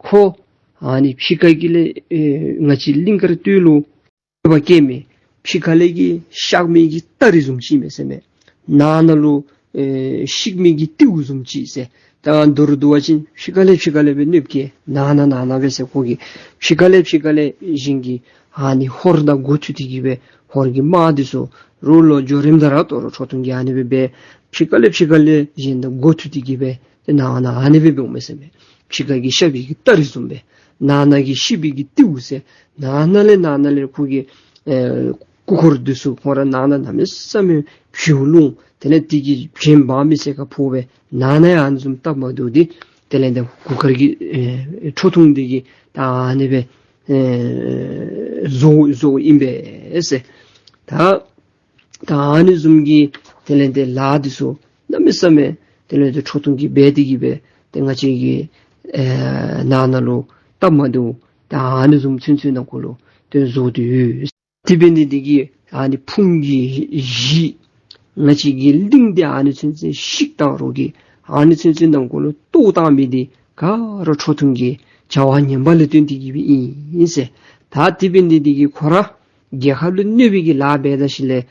ཁོ་ ཨ་ནི་ཕྱི་ཁ་གི་ལས་ཨེ་ང་བཅས་གླིང་དཀར་སྟོད་ལུ་ཐོད་པ་སྐྱེས་མི་ཕྱི་ཁ་ལས་ཀྱི་གཤགས་མི་གི་སྟ་རེ་བཟུམ་ཅིག་ཨིན་མས་ཟེར་མས། ནང་ན་ལུ་ཨེ་གཤིག་མི་གི་རྟེའུ་བཟུམ་ཅིག་ཟེར། ད་མདོར་བསྡུ་བ་ཅིན་ཕྱི་ཁ་ལས་ཕྱི་ཁ་ལས་སྦེ་གནོདཔ་བཀལ། ནང་ན་ནང་ན་སྦེ་ཟེར། ཁོ་གིས་ཕྱི་ཁ་ལས་ཕྱི་ཁ་ལས་གཞན་གྱི་ཨ་ནི་ཧོར་དང་འགོ་མཐུད་དེ་གི་སྦེ་ཧོར་གྱི་དམག་འདི་ཚུ་རུ་ལོག་འགྱོ་རནམ་ད་ར་དོ་རུང་ཁྲོ་ཐུང་གིས་ཨ་ནི་སྦེ་འབད། ཕྱི་ཁ་ལས་ཕྱི་ཁ་ལས་གཞན་དང་འགོ་མཐུད་དེ་གི་སྦེ་ཏེ་ནང་ན་ཨ་ནི་སྦེ་འབདཝ་མས་ཟེར་མས། ཕྱི་ཁ་གི་གཤགས་པའི་གི་སྟ་རེ་བཟུམ་སྦེ། ནང་ན་གི་གཤིག་པའི་གི་རྟེའུ་ཟེར། ནང་ན་ལས་ནང་ན་ལས་ཁོ་གི་ཨེ་སྐུ་འཁོར་འདི་ཚུ་ཁོང་ར་ནང་ན་གནམ་མེད་ས་མེད་བྱོག་ལོང་། དེ་ལས་དེ་གི་བྱེམ་བ་མི་སེར་ཁ་ཕོག་སྦེ་ནང་ན་ཡང་ཨ་ནི་བཟུམ་སྟབས་མ་བདེཝ་འདི་དེ་ལས་ཏེ་གུར་དཀར་གྱི་ཨེ་ཁྲོ་ཐུང་འདི་གིས་ད་ཨ་ནི་སྦེ་ཨེ་བཟོ་བཟོཝ་ཨིན་པས་ཟེར། ད་ད་ཨ་ནི་བཟུམ་གྱི་དེ་ལས་ཏེ་ལཱ་འདི་ཚུ་གནམ་མེད་ས་མེད་དེ་ལས་ཏེ་ཁྲོ་ཐུང་གིས་འབད་དེ་གི་སྦེ་ཏེ་ང་བཅས་ཀྱི་ཨེ་ནང་ན་ལུ་སྟབས་མ་བདེཝ་ད་ཨ་ནི་བཟུམ་ཚུན་ཚོད་ནང་འཁོད་ལུ་ཏེ་བཟོ་སྟེ་ཡོད། དེ་འབད་ནི་འདི་གིས་ཨ་ནི་ཕུང་གི་གཞི་ང་བཅས་ཀྱི་གླིང་འདི་ཨ་ནི་ཚུན་ཚོད་བཤིག་བཏང་རོགས་ཀྱི་ཨ་ནི་ཚུན་ཚོད་ནང་འཁོད་ལུ་གཏོར་བཏང་མི་འདི་ག་ར་ཁྲོ་ཐུང་གི་བྱ་བ་ངན་པ་ལས་བརྟེན་ཏེ་གི་སྦེ་ཨིན་ཟེར། ད་དེ་འབད་ནི་འདི་གིས་ཁོ་ར་རྒྱལ་ཁབ་ལུ་གནོད་པའི་གི་ལཱ་འབད་ད་ཞིནམ་ལས་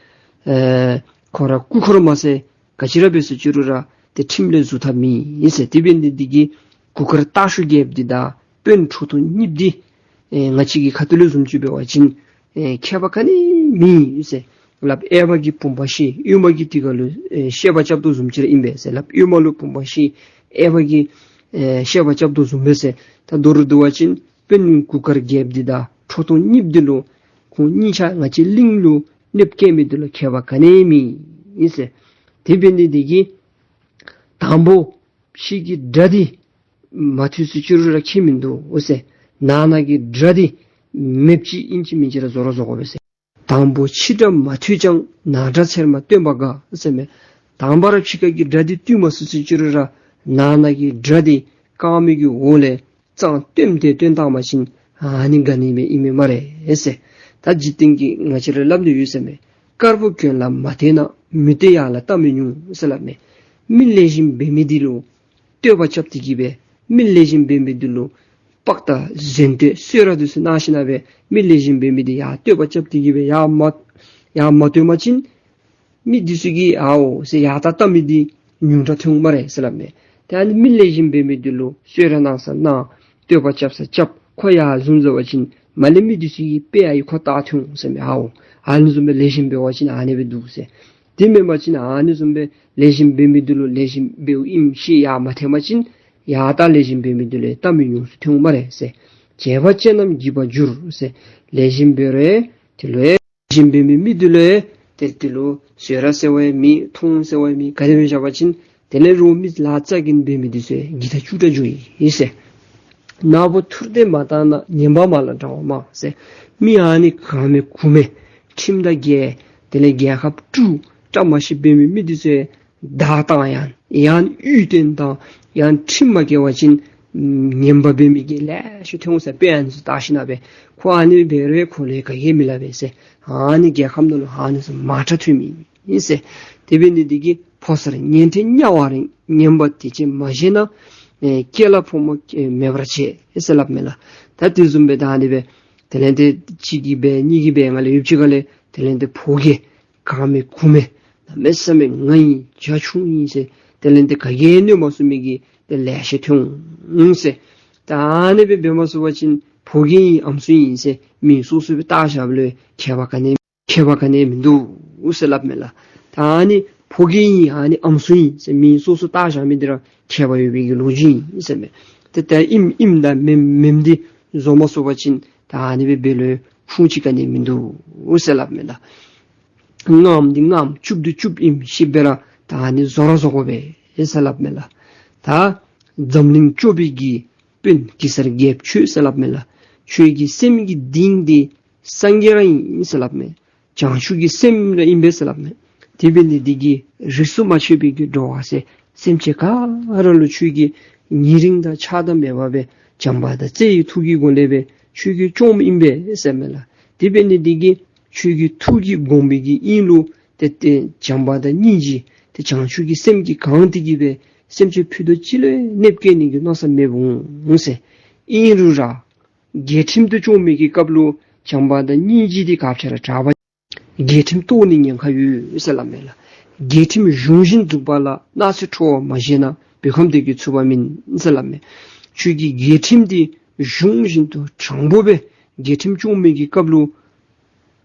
ཨེ་ཁོ་ར་སྐུ་འཁོར་མ་ཚད་ག་ཅི་ར་འབད་སོང་ཅི་རུང་ར་ཏེ་ཁྲིམས་ལས་འཛུལ་ཐབས་མེད་ཟེར། དེ་འབད་ནི་འདི་གིས་གུར་དཀར་སྟག་ཞུ་རྒྱལཔོ་འདི་དང་དཔོན་ཁྲོ་ཐུང་གཉིསཔོ་འདི་ཨེ་ང་བཅས་ཀྱི་ཁ་ཐུག་ལུ་བཟུམ་ཅིག་འབད་བ་ཅིན་ཨེ་ཁྱད་པར་ག་ནི་མེད་ཟེར། ལགཔ་གཡས་པ་གིས་བུམ་པ་བཤེད། གཡོན་མ་གིས་དེ་ཁར་ལུ་ཨེ་བཤད་པ་རྐྱབ་དོ་བཟུམ་ཅིག་ར་ཨིན་པས་ཟེར། ལགཔ་གཡོན་མ་ལུ་བུམ་པ་བཤེད། གཡས་པ་གིས་ཨེ་བཤད་པ་རྐྱབ་དོ་བཟུམ་སྦེ་ཟེར། ད་མདོར་བསྡུ་བ་ཅིན་དཔོན་གུར་དཀར་རྒྱལཔོ་འདི་དང་ཁྲོ་ཐུང་གཉིསཔོ་འདི་ལུ་ཁོང་གཉིས་ཆ་ང་བཅས་གླིང་ལུ་གནོདཔ་བཀལ་མི་འདི་ལུ་ཁྱད་པར་ག་ནི་མེད་ཟེར། དེ་འབད་ནི་འདི་གིས་དང་པོ་ཕྱི་གི་དགྲ་འདི་མ་ཐུལ་སོང་ཅི་རུང་ར་ཁྱད་མིན་འདུག་ཟེར། ནང་ན་གི་དགྲ་འདི་མེདཔ་ཅིག་ཨིན་ཅི་མིན་ཅི་ར་བཟོ་ར་བཟོ་དགོ་པས་ཟེར། དང་པོ་ཕྱི་དགྲ་མ་ཐུལ་ཀྱང་ནང་དགྲ་ཚེར་མ་སྟོན་པ་དགའ་ཟེར་མས། དང་པ་ར་ཕྱི་ཁ་གི་དགྲ་འདི་བཏུལ་མ་ཚུགས་སོང་ཅི་རུང་ར་ནང་ན་གི་དགྲ་འདི་རྐང་མའི་གི་འོག་ལས་གཙང་བཏོནམ་དེ་བཏོན་བཏང་པ་ཅིན་ཨ་ནི་དགའ་ནི་མས་ཨིན་མས་སྨ་རེ་ཟེར། ད་འཇིག་རྟེན་གྱི་ང་བཅས་ར་སླབ་ནི་ཡོད་ཟེར་མས། དཀར་པོ་གྱོན་ལ་མ་བལྟས་ན། མུ་སྟེགས་ཡར་ལ་ལྟ་མི་ཉུང་ཟེར་སླབ་མས། མི་ལེགས་ཤོམ་འབད་མི་འདི་ལུ་བསྟོད་པ་རྐྱབ་སྟེ་གི་སྦེ་མི་ལེགས་ཤོམ་འབད་མི་འདི་ལུ་དཔག་དང་གཟེངས་བསྟོད་གསོལ་རས་འདི་ཚུ་གནང་ཞིནམ་ལས་མི་ལེགས་ཤོམ་འབད་མི་འདི་ཡར་བསྟོད་པ་རྐྱབ་སྟེ་གི་སྦེ་ཡར་མ་ཡར་མ་བཏོན་པ་ཅིན་མི་འདི་ཚུ་གིས་ཨའོ་ཟེར་ཡར་ལྟ་ལྟ་མི་འདི་ཉུང་དྲགས་ཐོན་སྨ་རེ་ཟེར་སླབ་མས། ཏེ་ཨ་ནི་མི་ལེགས་ཤོམ་འབད་མི་འདི་ལུ་གསོལ་རས་གནང་ས་གནང་། བསྟོད་པ་རྐྱབ་ས་རྐྱབ། ཁོ་ཡར་བཟུང་ཟེར་བ་ཅིན་མར་ལས་མི་འདི་ཚུ་གིས་དཔེ་ཨའི་ཁོ་ལྟ་ཐོན་ཟེར་མས། ཨའོ་ཨ་ནི་བཟུམ་སྦེ་ལེགས་ཤོམ་འབད་བ་ཅིན་ཨ་ནི་སྦེ་འདུག་ཟེར། དེ་མེན་པ་ཅིན་ཨ་ནི་བཟུམ་སྦེ་ལེགས་ཤོམ་འབད་མི་འདི་ལུ་ལེགས་ཤོམ་འབདཝ་ཨིནམ་ཤེས་ཡར་མ་ཐོན་པ་ཅིན་ཡར་ལྟ་ལེགས་ཤོམ་འབད་མི་འདི་ལུ་ལྟ་མི་ཉུང་སུ་ཐོན་སྨ་རེ་ཟེར། བྱས་པ་ཅན་རྣམས་སྐྱིད་པར་འགྱུར་ཟེར། ལེགས་ཤོམ་འབད་རུང་དེ་ལུ་ལེགས་ཤོམ་འབད་མི་མི་འདི་ལུ་ཏེ་དེ་ལུ་བཟོད་ར་ཟེར་བ་ཡང་མེད། མཐོང་ཟེར་བ་ཡང་མེད། ག་དེ་སྦེ་བཞག་པ་ཅིན་དེ་ལས་རོགས་མི་ལཱ་རྩ་འགེངས་འབད་མི་འདི་ཚུ་གི་ད་ཅུང་དྲགས་འགྱོཝ་ཨིན་ཟེར། ནག་པོ་ཐུར་དེ་མ་བཏང་ན། ངན་པ་མ་ལ་འདྲ་བ་མང་ཟེར། མི་ཨ་ནི་གང་མེད་གུ་མེད་ཁྲིམས་དང་འགལ། དེ་ལས་རྒྱལ་ཁབ་དཀྲུག་བཀྲ་མ་ཤིས་འབད་མི་མི་འདི་ཚུ་བདའ་བཏང་ཡང་ཡང་གཡུལ་བཏོན་བཏང་ཡང་ཁྲིམས་མ་འགལ་བ་ཅིན་ངན་པ་འབད་མི་གི་ལེ་ཤ་ཐོན་ཟེར། དཔེ་ཨ་ནི་ཚུ་བལྟ་ཞིནམ་ལས་ཁོ་ཨ་ནི་འབད་རུང་ཁོ་ལུ་ག་གིས་མི་སླབ་པས་ཟེར། ཨ་ནི་རྒྱལ་ཁམས་ནང་ལུ་ཨ་ནི་ཚུ་མང་དྲགས་ཐོན་མི་ཨིན་ཟེར། དེ་འབད་ནི་འདི་གིས་ཕོ་གསར་ཉན་ཐོས་དམྱལ་བར་རིང་། ངན་པ་དེ་ཅིག་མ་བྱས་ན། ཨེ་སྐྱེས་ལ་ཕོ་མོ་ཨེ་མེད་པར་བྱེད་ཟེར་སླབ་མས་ལགས། ད་དེ་བཟུམ་སྦེ་ད་ཨ་ནི་སྦེ་དེ་ལས་ཏེ་གཅིག་གིས་འབད་གཉིས་ཀྱིས་འབད་ང་ལས་ཡུདཔ་ཅིག་ཁ་ལས་དེ་ལས་ཏེ་ཕོ་རྒྱས་གང་མེད་གུ་མེད་གནམ་མེད་ས་མེད་ང་ཨིན་རྒྱ་ཆུང་ཨིན་ཟེར་དེ་ལས་ཏེ་ག་གིས་གནོད་མ་ཚུགས་མི་གི་ཏེ་ལེ་ཤ་ཐོན་འོང་ཟེར། ད་ཨ་ནི་སྦེ་འབད་མ་ཚུགས་པ་ཅིན་ཕོ་རྒྱས་ཨིན་ཨམ་སྲུ་ཨིན་ཟེར་མིང་སོ་སོ་སྦེ་བཏགས་བཞགཔ་ལུ་ཁྱད་པར་ག་ནི་ཁྱད་པར་ག་ནི་མིན་འདུག་ཟེར་སླབ་མས་ལགས། ད་ཨ་ནི་ཕོ་རྒྱས་ཨིན་ཨ་ནི་ཨམ་སྲུ་ཨིན་ཟེར་མིང་སོ་སོ་བཏགས་བཞག་མི་འདི་ར་ཁྱད་པར་ཡོད་པའི་གི་ལོ་རྒྱུས་ཨིན་ཟེར་མས། ཏེ་ད་ཨིནམ་ཨིནམ་དང་མེནམ་མེནམ་འདི་བཟོ་མ་ཚུགས་པ་ཅིན་ད་ཨ་ནི་སྦེ་འབད་ལུ་ཁུངས་ཅིག་ག་ནི་མིན་འདུག་ཟེར་སླབ་མས་ལགས། ངནམ་འདི་ངནམ་བཅུབ་འདི་བཅུབ་ཨིནམ་ཤེས་པ་ར་ད་ཨ་ནི་བཟོ་ར་བཟོ་དགོ་པས་ཟེར་སླབ་མས་ལགས། ད་འཛམ་གླིང་སྐྱོབ་པའི་གི་དཔོན་གེ་སར་རྒྱལཔོ་ཁྱོད་ཟེར་སླབ་མས་ལགས། ཁྱོད་ཀྱི་སེམས་ཀྱི་གཏིང་འདི་སངས་རྒྱས་ར་ཨིན་ཟེར་སླབ་མས། བྱང་ཆུབ་ཀྱི་སེམས་ར་ཨིན་པས་ཟེར་སླབ་མས། དེ་འབད་ནི་འདི་གིས་རིས་སུ་མ་ཆད་པའི་གི་འགྲོ་བ་ཟེར་སེམས་ཅན་ག་ར་ལུ་ཁྱོད་ཀྱིས་ཉེ་རིང་དང་ཆགས་སྡང་མེད་པར་སྦེ་བྱམས་པ་དང་བརྩེ་བའི་ཐུགས་ཀྱི་སྒོ་ལས་སྦེ་ཁྱོད་ཀྱིས་སྐྱོངམ་ཨིན་པས་ཟེར་མས་ལགས། དེ་འབད་ནི་འདི་གིས་ཁྱོད་ཀྱི་ཐུགས་ཀྱི་དགོངས་པའི་གི་དབྱིངས་ལུ་ཏེ་ཏེ་བྱམས་པ་དང་སྙིང་རྗེ་ཏེ་བྱང་ཆུབ་ཀྱི་སེམས་ཀྱིས་གང་སྟེ་གི་སྦེ་སེམས་ཅན་ཕུད་རྡོག་གཅིག་ལུ་གནོདཔ་བཀལ་ནི་གི་མནོ་བསམ་མེདཔ་འོང་ཟེར། ཨིན་རུང་ར་ རྒྱལ་ཁྲིམས་དེ་སྐྱོང་མི་གི་སྐབས་ལུ་བྱམས་པ་དང་སྙིང་རྗེ་འདི་ག་ཅི་ར་དྲག་པ། རྒྱལ་ཁྲིམས་གཏོར་ནི་ཉེན་ཁ་ཡོད་ཟེར་སླབ་མས་ལགས། རྒྱལ་ཁྲིམས་གཞུང་བཞིན་འཛུགས་པ་ལ། སྣང་ཚུལ་ཁྲོ་བ་མ་བཞེངས་ན། བོད་ཁམས་བདེ་སྐྱིད་ཚུགས་པ་མིན་ཟེར་སླབ་མས། ཁྱོད་ཀྱིས་རྒྱལ་ཁྲིམས་འདི་གཞུང་བཞིན་དུ་དྲང་པོ་སྦེ་རྒྱལ་ཁྲིམས་སྐྱོང་མི་གི་སྐབས་ལུ་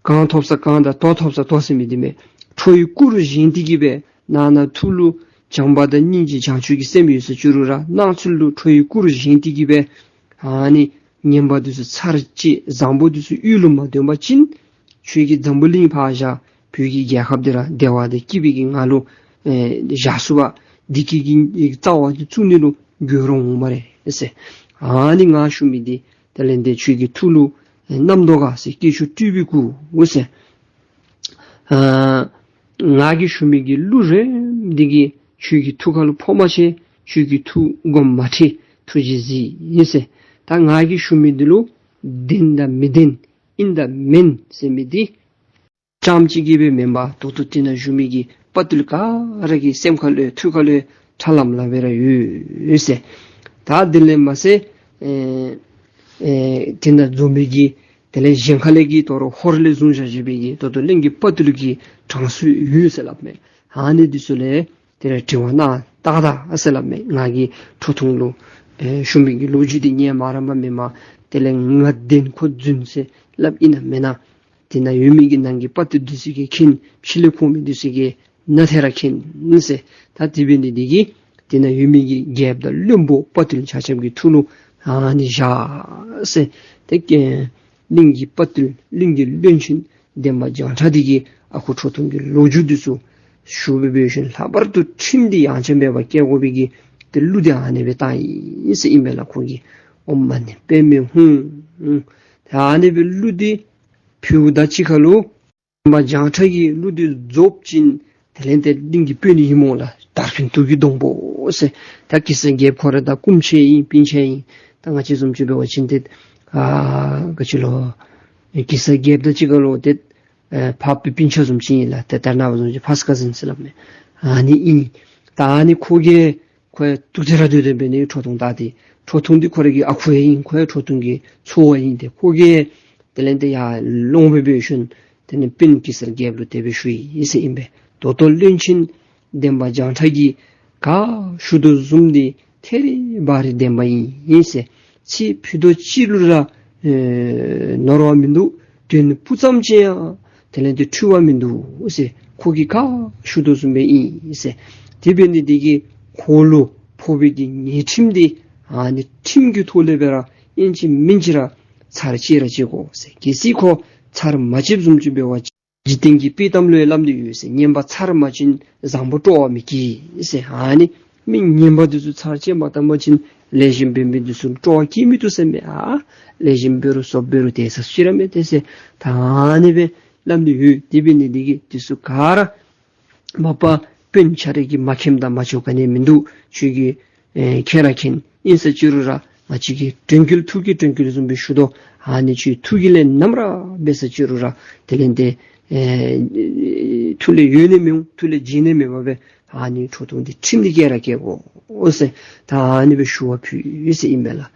གང་ཐོབ་ས་གང་དང་དོ་ཐོབ་ས་དོ་ཟེར་མི་འདི་མས། ཁྲོ་བོའི་སྐུ་རུ་བཞེངས་ཏེ་གི་སྦེ་ནང་ན་ཐུགས་ལུ་བྱམས་པ་དང་སྙིང་རྗེ་བྱང་ཆུབ་ཀྱི་སེམས་ཡོད་ཟེར་བཅུག་རུང་ར་སྣང་ཚུལ་ལུ་ཁྲོ་བོའི་སྐུ་རུ་བཞེངས་ཏེ་གི་སྦེ་ཨ་ནི་ངན་པ་འདི་ཚུ་ཚར་བཅད། བཟང་པོ་འདི་ཚུ་གཡུལ་ལུ་མ་འདོན་པ་ཅིན་ཁྱོད་ཀྱིས་འཛམ་བུ་གླིང་ཕར་བཞག་བོད་ཀྱི་རྒྱལ་ཁབ་འདི་ར་བདེ་བ་དང་སྐྱིད་པའི་གི་ངང་ལུ་ཨེ་བཞག་ཚུགས་པ། བདེ་སྐྱིད་ཀྱི་རྩ་བ་འདི་བཙུགས་ནི་ལུ་འགྱུར་འོང་སྨ་རེ་ཟེར། ཨ་ནི་ང་ཞུ་མི་འདི་དེ་ལས་འདི་ཁྱོད་ཀྱི་ཐུགས་ལུ་ཨེ་བསྣམས་དོ་ག་ཟེར། སྐྱེས་མཆོག་སྤྲུལ་པའི་སྐུ་འོ་ཟེར། ཨ་ང་གིས་ཞུ་མི་གི་གླུ་རེ་འདི་གིས་ཁྱོད་ཀྱི་ཐུགས་ཁ་ལུ་ཕོག་མ་ཆེ། ཁྱོད་ཀྱི་ཐུགས་དགོངས་མ་ཁྲེལ། ཐུགས་རྗེས་གཟིགས་ཟེར། ད་ང་གིས་ཞུ་མི་འདི་ལུ་བདེན་དང་མི་བདེན་ཨིན་དང་མེན་ཟེར་མི་འདི་རྐྱངམ་གཅིག་གིས་སྦེ་མེན་པར་ད་ལྟོ་དེ་ནང་བཞུགས་མི་གི་དཔའ་རྟུལ་ག་ར་གི་སེམས་ཁ་ལུ་ཐུགས་ཁ་ལུ་ཁྲ་ལམ་ལམ་སྦེ་ར་ཡོད་ཟེར། ད་དེ་ལས་མ་ཚད་ཨེ་ཨེ་དེ་ནང་འཛོམས་མི་གི་དེ་ལས་གཞན་ཁ་ལས་ཀྱི་དོ་རུང་ཧོར་ལས་བཟུང་བཞག་བཞག་པའི་གི་ད་ལྟོ་གླིང་གི་དཔའ་རྟུལ་གྱི་གྲངས་སུ་ཡོད་ཟེར་སླབ་མས། ཨ་ནི་འདི་ཚུ་ལས་དེ་ལས་དྲི་བ་གནང་ད་ག་ད་ཟེར་སླབ་མས། ང་གིས་ཁྲོ་ཐུང་ལུ་ཨེ་ཞུ་མི་གི་ལོ་རྒྱུས་འདི་ངེས་མ་ར་མ་མེན་མ། དེ་ལས་ང་བདེན་ཁོ་རྫུན་ཟེར་སླབ་ཨིན་ན་མེན་ན། དེ་ནང་ཡོད་མི་གི་ནང་གི་དཔའ་རྟུལ་འདི་ཚུ་གིས་མཁྱེན། ཕྱི་ལས་ཁོང་མི་འདི་ཚུ་གིས་ནང་ཐད་ར་མཁྱེན་ཟེར། ད་དེ་འབད་ནི་འདི་གིས་དེ་ནང་ཡོད་མི་གི་རྒྱལཔོ་དང་བློན་པོ་དཔའ་རྟུལ་ཆ་ཁྱབ་ཀྱི་ཐུགས་ལུ་ཨ་ནི་བཞག་ཟེར། དེ་ཀྱེ་གླིང་གི་དཔའ་རྟུལ་གླིང་གི་བློན་ཆེན་འདན་མ་བྱང་ཁྲ་འདི་གིས་ཨ་ཁུ་ཁྲོ་ཐུང་གི་ལོ་རྒྱུས་འདི་ཚུ་ཞུ་སྦེ་འབད་ཞིནམ་ལྷག་པར་དུ་ཁྲིམས་འདི་ཡང་ཅིན་འབད་བ་སྐྱེ་དགོ་པའི་གི་དེ་གླུ་འདི་ཨ་ནི་སྦེ་བཏང་ཡི་ཟེར་ཨིན་པས་ལགས། ཁོ་གིས་ཨོཾ་མ་ཎི་པདྨེ་ཧཱུྃ། ཨ་ནི་སྦེ་གླུ་འདི་ཕུལཝ་ད་ཅིག་ཁར་ལུ་འདན་མ་བྱང་ཁྲ་གིས་གླུ་འདི་རྫོགས་ཞིནམ་དེ་ལས་ཏེ་གླིང་གི་དཔོན་ཨིན་མོ་ལགས། དར་འཕེན་དུག་གི་སྡོང་པོ་ཟེར། ད་གེ་སར་རྒྱལཔོ་ཁོ་ར་ད་སྐུ་མཆེད་ཨིན་སྤུན་མཆེད་ཨིན། ད་ང་བཅས་བཟུམ་ཅིག་འབད་བ་ཅིན་ཏེ་ཨ་ག་ཅི་ལོ་གེ་སར་རྒྱལཔོ་དང་གཅིག་ཁར་ལུ་ཏེ་ཨེ་ཕ་བུ་སྤུན་ཆ་བཟུམ་ཅིག་ཨིན་ལགས། ཏེ་ད་རེས་ནངས་པ་བཟུམ་ཅིག་ཕཱསཊ་ཀ་ཟིན་ཟེར་སླབ་མས། ཨ་ནི་ཨིན། ད་ཨ་ནི་ཁོ་གིས་ཁོ་ཡང་ཐུགས་རྗེ་ར་འདོད་དེ་འབད་ནི་ཁྲོ་ཐུང་ད་ཏེ་ཁྲོ་ཐུང་འདི་ཁོ་ར་གི་ཨ་ཁུ་ཡང་ཨིན། ཁོ་ཡང་ཁྲོ་ཐུང་གི་ཚ་བོ་ཨིན། ཏེ་ཁོ་གིས་དེ་ལས་ཏེ་ཡར་ལོང་སྦེ་འབད་ཞིནམ་དེ་ནི་དཔོན་གེ་སར་རྒྱལཔོ་ལུ་དེ་སྦེ་ཞུ་ཡི་ཟེར་ཨིན་པས། ད་ལྟོ་བློན་ཆེན་འདན་མ་བྱང་ཁྲ་གིས་ག་ཞུ་དོ་བཟུམ་འདི་ཐད་རི་བ་རི་བདེན་པ་ཨིན་ཟེར། ཚིག་ཕུད་རྡོག་གཅིག་ལུ་ར་ཨེ་ནོར་བ་མིན་འདུག། དོན་སྤུ་ཙམ་ཅིག་ཡང་དེ་ལས་ཏེ་འཁྲུལ་བ་མིན་འདུག་ཟེར། ཁོ་གིས་ག་ཞུ་དོ་བཟུམ་སྦེ་ཨིན་ཟེར། དེ་འབད་ནི་འདི་གིས་ཁོ་ལུ་ཕོག་པའི་གི་ཉེས་ཁྲིམས་འདི་ཨ་ནི་ཁྲིམས་ཀྱི་ཐོག་ལས་སྦེ་ར་ཨིན་ཅི་མིན་ཅི་ར་ཚར་བཅད་ར་བཅད་དགོ་ཟེར། གལ་སྲིད་ཁོ་ཚར་མ་བཅདཔ་བཟུམ་ཅིག་འབད་བ་ཅིན་འཇིག་རྟེན་གྱི་དཔྱེ་གཏམ་ལུ་ཡང་སླབ་སྟེ་ཡོད་ཟེར། ངན་པ་ཚར་མ་བཅད་བཟང་པོ་སྤྲོ་བ་མི་སྐྱེ་ཟེར། ཨ་ནི་མི་ངན་པ་འདི་ཚུ་ཚར་བཅད་མ་བཏང་པ་ཅིན་ལེགས་ཤོམ་འབད་མི་འདི་ཚུ་སྤྲོ་བ་སྐྱེ་མི་བཏུབ་ཟེར་མས། ཨ་ལེགས་ཤོམ་འབད་རུང་ཚུ་འབད་རུང་དེ་ས་ཤི་ར་མི་དེ་ཟེར། ད་ཨ་ནི་སྦེ་སླབ་སྟེ་ཡོད། དེ་འབད་ནི་འདི་གིས་འདི་ཚུ་ག་ར་མ་པ་དཔོན་ཆ་ར་གིས་མ་མཁྱེནམ་དང་མ་ཞུ་ག་ནི་མིན་འདུག། ཁྱོད་ཀྱིས་ཨེ་མཁྱེན་ར་མཁྱེན། ཨིན་ས་ཅི་རུང་ར་ང་བཅས་ཀྱིས་དྲན་སྐུལ་ཐུགས་ཀྱི་དྲན་སྐུལ་བཟུམ་སྦེ་ཞུ་དོ། ཨ་ནི་ཁྱོད་ཐུགས་ཀྱི་ལས་ནམ་ར་འབད་ས་ཅི་རུང་ར་དེ་ལས་ཏེ་ཨེ་ཐུགས་ལས་ཡོལ་ནི་མི་འོང་། ཐུགས་ལས་བརྗེད་ནི་མེད་པར་སྦེ་ཨ་ནི་ཁྲོ་ཐུང་འདི་ཁྲིམས་འདི་བཀལ་ར་བཀལ་དགོ་ཟེར། ད་ཨ་ནི་སྦེ་ཞུ་བ་ཕུལ་ཡི་ཟེར་ཨིན་པས་ལགས།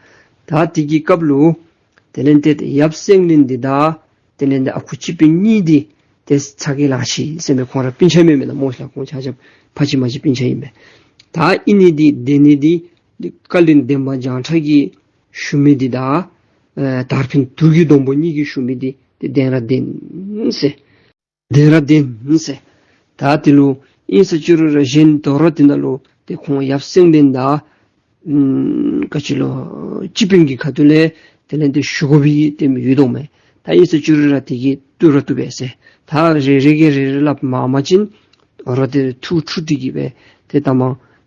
ད་དེ་གི་སྐབས་ལུ་དེ་ལས་ཏེ་ཡབ་སེང་བློན་འདི་དང་དེ་ལས་ཏེ་ཨ་ཁུ་སྤྱི་དཔོན་གཉིས་འདི་ཏེ་ཚ་གྱང་ལང་ཅི་ཟེར་མས། ཁོང་ར་སྤུན་ཆ་མེན་མས་ལགས་སྨོ་ལགས། ཁོང་ཆ་ཁྱབ་ཕ་གཅིག་མ་གཅིག་སྤུན་ཆ་ཨིན་པས། ད་ཨིན་ནི་འདི་དེ་ནི་འདི་བཀའ་བློན་འདན་མ་བྱང་ཁྲ་གིས་ཞུ་མི་འདི་དང་ཨེ་དར་འཕེན་དུག་གི་སྡོང་པོ་གཉིས་ཀྱིས་ཞུ་མི་འདི་ཏེ་བདེན་ར་བདེན་ཟེར། བདེན་ར་བདེན་ཟེར། ད་དེ་ལུ་ཨིན་ས་ཅི་རུང་ར་གཞན་དོ་རུང་དེ་ནང་ལུ་ཏེ་ཁོང་ཡབ་སེང་བློན་དང་ཨམ་ག་ཅི་ལོ་སྤྱི་དཔོན་གྱི་ཁ་ཐུག་ལས་དེ་ལས་ཏེ་ཞུ་དགོ་པའི་དེ་མི་ཡོད་དོ་མས། ད་ཨིན་ས་ཅི་རུང་ར་དེ་གིས་བཏུབ་ར་བཏུབ་པས་ཟེར། ད་རེ་རེ་གིས་རེ་རེ་སླབ་མ་མ་ཅིན་རོགས་དེ་ཐུགས་འཁྲུགས་ཏེ་གིས་སྦེ་ཏེ་ད་མ་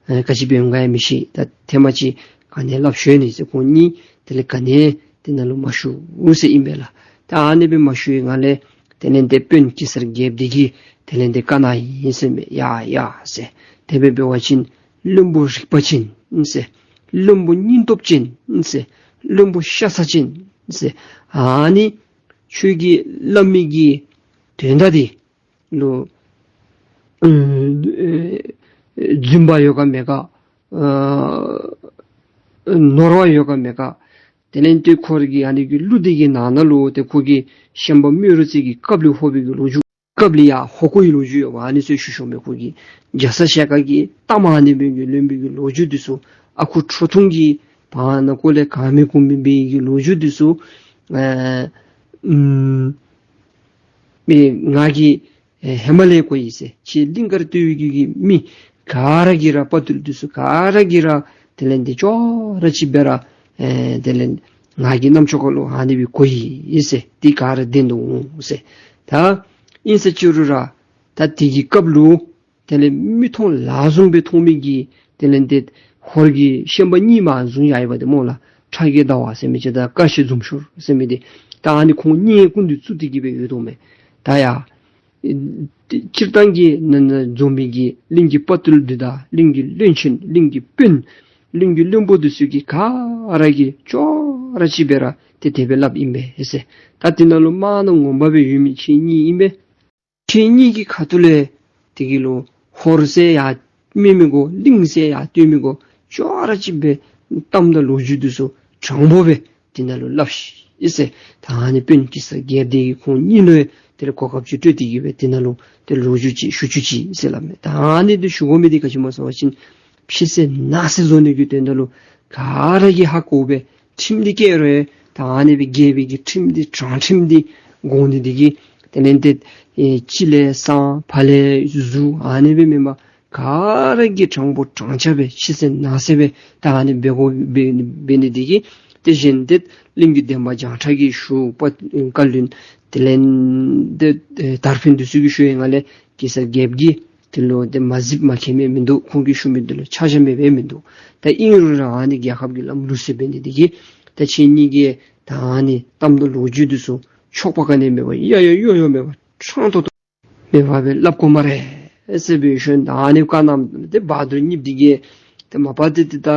ཨེ་ག་ཅི་འབད་འོང་ག་ཡང་མི་ཤེས། ད་ཐེངས་མ་ཅིག་ག་ནི་སླབ་ཤོར་ནི་ཟེར། ཁོང་གཉིས་དེ་ལས་ག་ནི་དེ་ནང་ལུ་མ་ཞུ་ཟེར་ཨིན་པས་ལགས། ད་ཨ་ནི་སྦེ་མ་ཞུ་བའི་སྒང་ལས་དེ་ལས་ཏེ་དཔོན་གེ་སར་རྒྱལཔོ་འདི་གིས་དེ་ལས་ཏེ་བཀའ་གནང་ཡི་ཟེར་མས། ཡ་ཡ་ཟེར། དེ་སྦེ་འབད་བ་ཅིན་བློན་པོ་རིག་པ་ཅན་ཟེར། བློན་པོ་སྙིང་སྟོབས་ཅན་ཟེར། བློན་པོ་ཤ་ཚ་ཅན་ཟེར། ཨ་ནི་ཁྱོད་ཀྱིས་སླབ་མི་གི་དོན་དག་འདི་ལུ་ཨ་རྫུན་པ་ཡོད་ག་མེད་ག། ཨ་ནོར་བ་ཡོད་ག་མེད་ག། དེ་ལས་ཏེ་ཁོ་ར་གི་ཨ་ནི་གི་གླུ་འདི་གི་ནང་ན་ལུ་ཏེ་ཁོ་གིས་ཤན་པ་རྨེ་རུ་རྩེ་གི་སྐབས་ལུ་ཧོར་པའི་གི་ལོ་རྒྱུས་སྐབས་ལུ་ཡང་ཧོར་གོ་ཡི་ལོ་རྒྱུས་ཡོདཔ་ཨ་ནི་ཚུ་ཞུ་ཞུཝ་མས། ཁོ་གིས་རྒྱ་ཚ་ཞལ་དཀར་གྱི་གཏམ་ཨ་ནི་སྦེ་གི་ལོན་པའི་གི་ལོ་རྒྱུས་འདི་ཚུ་ཨ་ཁུ་ཁྲོ་ཐུང་གིས་བར་ན་ཀོ་ལས་གང་མི་གོ་མི་འབད་བའི་གི་ལོ་རྒྱུས་འདི་ཚུ་ཨེ་ཨམ་མི་ང་གིས་ཨེ་ཧེ་མ་ལས་གོ་ཡི་ཟེར། ཁྱེད་གླིང་དཀར་སྟོད་ཀྱི་གི་མི་ག་ར་གིས་ར་དཔའ་རྟུལ་འདི་ཚུ་ག་ར་གིས་ར་དེ་ལས་ཏེ་ཅོག་ར་ཅིག་སྦེ་ར་ཨེ་དེ་ལས་ང་གིས་རྣམ་ཅོ་ཁ་ལུ་ཨ་ནི་སྦེ་གོ་ཡི་ཟེར། འདི་ག་ར་བདེན་འདུག་འོང་ཟེར། ད་ཨིན་ས་ཅི་རུང་ར་ད་དེ་གི་སྐབས་ལུ་དེ་ལས་མིག་མཐོང་ལག་བཟུང་སྦེ་མཐོང་མི་གི་དེ་ལས་ཏེ་ཧོར་གྱི་ཤན་པ་གཉིས་མར་བཟུང་ཡར་ཡོདཔ་འདི་སྨོ་ལགས། ཁྲ་རྒྱལ་ཟླ་བ་ཟེར་མི་ཅིག་དང་ཀ་ཤི་འཛུམ་ཤུར་ཟེར་མི་འདི། ད་ཨ་ནི་ཁོང་གཉིས་སྐུ་མདུན་བཙུགས་ཏེ་གི་སྦེ་ཡོད་དོ་མས། ད་ཡ་སྤྱིར་བཏང་གི་ནང་ན་འཛོམས་མི་གི་གླིང་གི་དཔའ་རྟུལ་འདི་དང་གླིང་གི་བློན་ཆེན་གླིང་གི་དཔོན་གླིང་གི་བློན་པོ་འདི་ཚུ་གིས་ག་ར་གིས་ཅོག་ར་ཅིག་སྦེ་ར་ཏེ་དེ་སྦེ་སླབ་ཨིན་པས་ཟེར། ད་དེ་ནང་ལུ་མ་ན་ངོ་མ་སྦེ་ཡོད་མི་ཁྱེད་གཉིས་ཨིན་པས། ཁྱེད་གཉིས་ཀྱི་ཁ་ཐུག་ལས་དེ་གི་ལུ་ཧོར་ཟེར་ཡང་མི་མི་དགོ། གླིང་ཟེར་ཡང་སྟོན་མི་དགོ། ཅོག་ར་ཅིག་སྦེ་གཏམ་དང་ལོ་རྒྱུས་འདི་ཚུ་དྲང་པོ་སྦེ་དེ་ནང་ལུ་སླབ་ཤིག་ཟེར། ད་ཨ་ནི་དཔོན་གེ་སར་རྒྱལཔོ་འདི་གིས་ཁོང་གཉིས་ལུ་དེ་ལས་གོ་སྐབས་ཅིག་སྤྲོད་དེ་གི་སྦེ་དེ་ནང་ལུ་ཏེ་ལོ་རྒྱུས་ཅིག་ཞུ་བཅུག་ཅིག་ཟེར་སླབ་མས། ད་ཨ་ནི་འདི་ཞུ་དགོ་མི་འདི་ག་ཅི་སྨོ་ཟེར་བ་ཅིན་ཕྱི་གསལ་ནང་གསལ་བཟོ་ནི་གི་དོན་དག་ལུ་ག་ར་གིས་ཧ་གོ་སྦེ་ཁྲིམས་འདི་བཀལ་རུང་ད་ཨ་ནི་སྦེ་རྒྱལ་པོའི་གི་ཁྲིམས་འདི་དྲང་ཁྲིམས་འདི་དགོ་ནི་འདི་གིས་དེ་ལས་ཏེ་ཨེ་སྤྱི་ལས་གསང་ཕ་ལས་གཟུ་ཨ་ནི་སྦེ་མེན་པར་ག་ར་གིས་དྲང་པོ་དྲང་བཞག་སྦེ་ཕྱི་གསལ་ནང་གསལ་སྦེ་ད་ཨ་ནི་སྦེ་དགོ་སྦེ་འབད་ནི་འདི་གིས་ཏེ་གཞན་ཏེ་གླིང་གི་འདན་མ་བྱང་ཁྲ་གིས་ཞུ་བ་བཀའ་བློན་དེ་ལས་ཏེ་ཨེ་དར་འཕེན་འདི་ཚུ་གིས་ཞུ་ཡི་ང་ལས་གེ་སར་རྒྱལཔོ་གིས་དེ་ལུ་ཏེ་མ་གཟིགས་མ་མཁྱེན་མི་མིན་འདུག། ཁོང་གིས་ཞུ་མི་འདི་ལུ་ཆ་བཞག་མི་འབད་མིན་འདུག། ད་ཨིན་རུང་ར་ཨ་ནི་རྒྱལ་ཁབ་ཀྱི་ལམ་ལུགས་སྲོལ་འབད་ནི་འདི་གིས་ད་ཁྱེད་གཉིས་ཀྱིས་ད་ཨ་ནི་གཏམ་དང་ལོ་རྒྱུས་འདི་ཚུ་ཕྱོགས་པ་ག་ནི་མེད་པར་ཡ་ཡ་ཡོ་ཡོ་མེད་པར་དྲང་ཏོག་ཏོ་མེད་པར་སྦེ་སླབ་དགོ་སྨ་རེ་ཟེར་འབད་ཞིནམ་ད་ཨ་ནི་བཀའ་གནངམ་ད་ཏེ་བ་དུར་གཉིསཔོ་འདི་གིས་ཏེ་མ་པ་ཏེ་ཏེ་ད་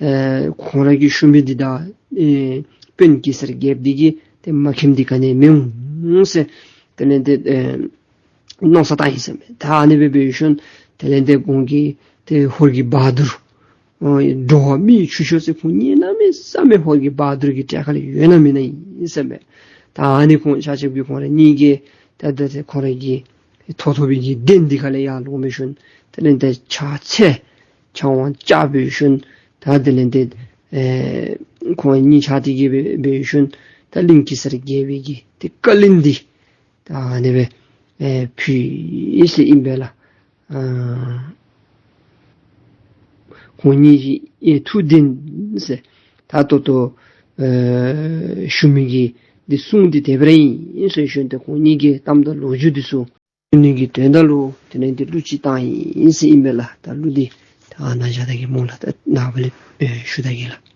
ཨེ་ཁོང་ར་གིས་ཞུ་མི་འདི་དང་ཨེ་དཔོན་གེ་སར་རྒྱལཔོ་འདི་གིས་ཏེ་མ་མཁྱེནམ་འདི་ག་ནི་མི་འོང་ཟེར། དེ་ལས་ཏེ་ཨེ་མནོ་བསམ་བཏང་ཡི་ཟེར་མས། ད་ཨ་ནི་སྦེ་འབད་ཞིནམ་དེ་ལས་ཏེ་ཁོང་གིས་ཏེ་ཧོར་གྱི་བ་དུར་ཨོ་འགྲོ་བ་མིའི་ཆུ་ཤོག་ཟེར་ཁོང་གཉིས་གནམ་མེད་ས་མེད་ཧོར་གྱི་བ་དུར་གྱི་གྲལ་ཁ་ལས་ཡོད་ན་མེན་ན་ཨིན་ཟེར་མས། ད་ཨ་ནི་ཁོང་ཆ་ཁྱབ་ཀྱིས་ཁོང་ར་གཉིས་ཀྱིས་ད་ད་ཏེ་ཁོང་ར་གི་ཐོབ་ཐོབ་པའི་གི་གདན་འདི་ཁ་ལས་ཡར་ལོང་འབད་ཞིནམ་དེ་ལས་ཏེ་ཕྱག་འཚལ་ཕྱག་དབང་བཅར་འབད་ཞིནམ་ད་དེ་ལས་ཏེ་ཨེ་ཁོང་གཉིས་ཆ་འདི་གིས་འབད་འབད་ཞིནམ་ད་གླིང་གེ་སར་རྒྱལ་པོའི་གི་ཏེ་བཀའ་བློན་འདི་ད་ཨ་ནི་སྦེ་ཨེ་ཕུལ་ཡི་ཟེར་ཨིན་པས་ལགས། ཨ་ཁོང་གཉིས་ཀྱི་ཨེ་ཐུགས་བདེན་ཟེར་ད་ལྟོ་ལྟོ་ཨེ་ཞུ་མི་གི་འདི་གསུང་འདི་དེ་སྦེ་ར་ཨིན་ཟེར་ཞུ་ནི། ཏེ་ཁོང་གཉིས་ཀྱི་གཏམ་དང་ལོ་རྒྱུས་འདི་ཚུ་ཞུ་ནི་གི་དོན་དག་ལུ་དེ་ལས་ཏེ་གླུ་ཅིག་བཏང་ཡི་ཟེར་ཨིན་པས་ལགས། ད་གླུ་འདི་ད་ཨ་ནཱ་བཞག་ད་གེ་སྨོ་ལགས། ད་ནངས་པ་ལས་ཨེ་ཞུ་ད་གེ་ལགས།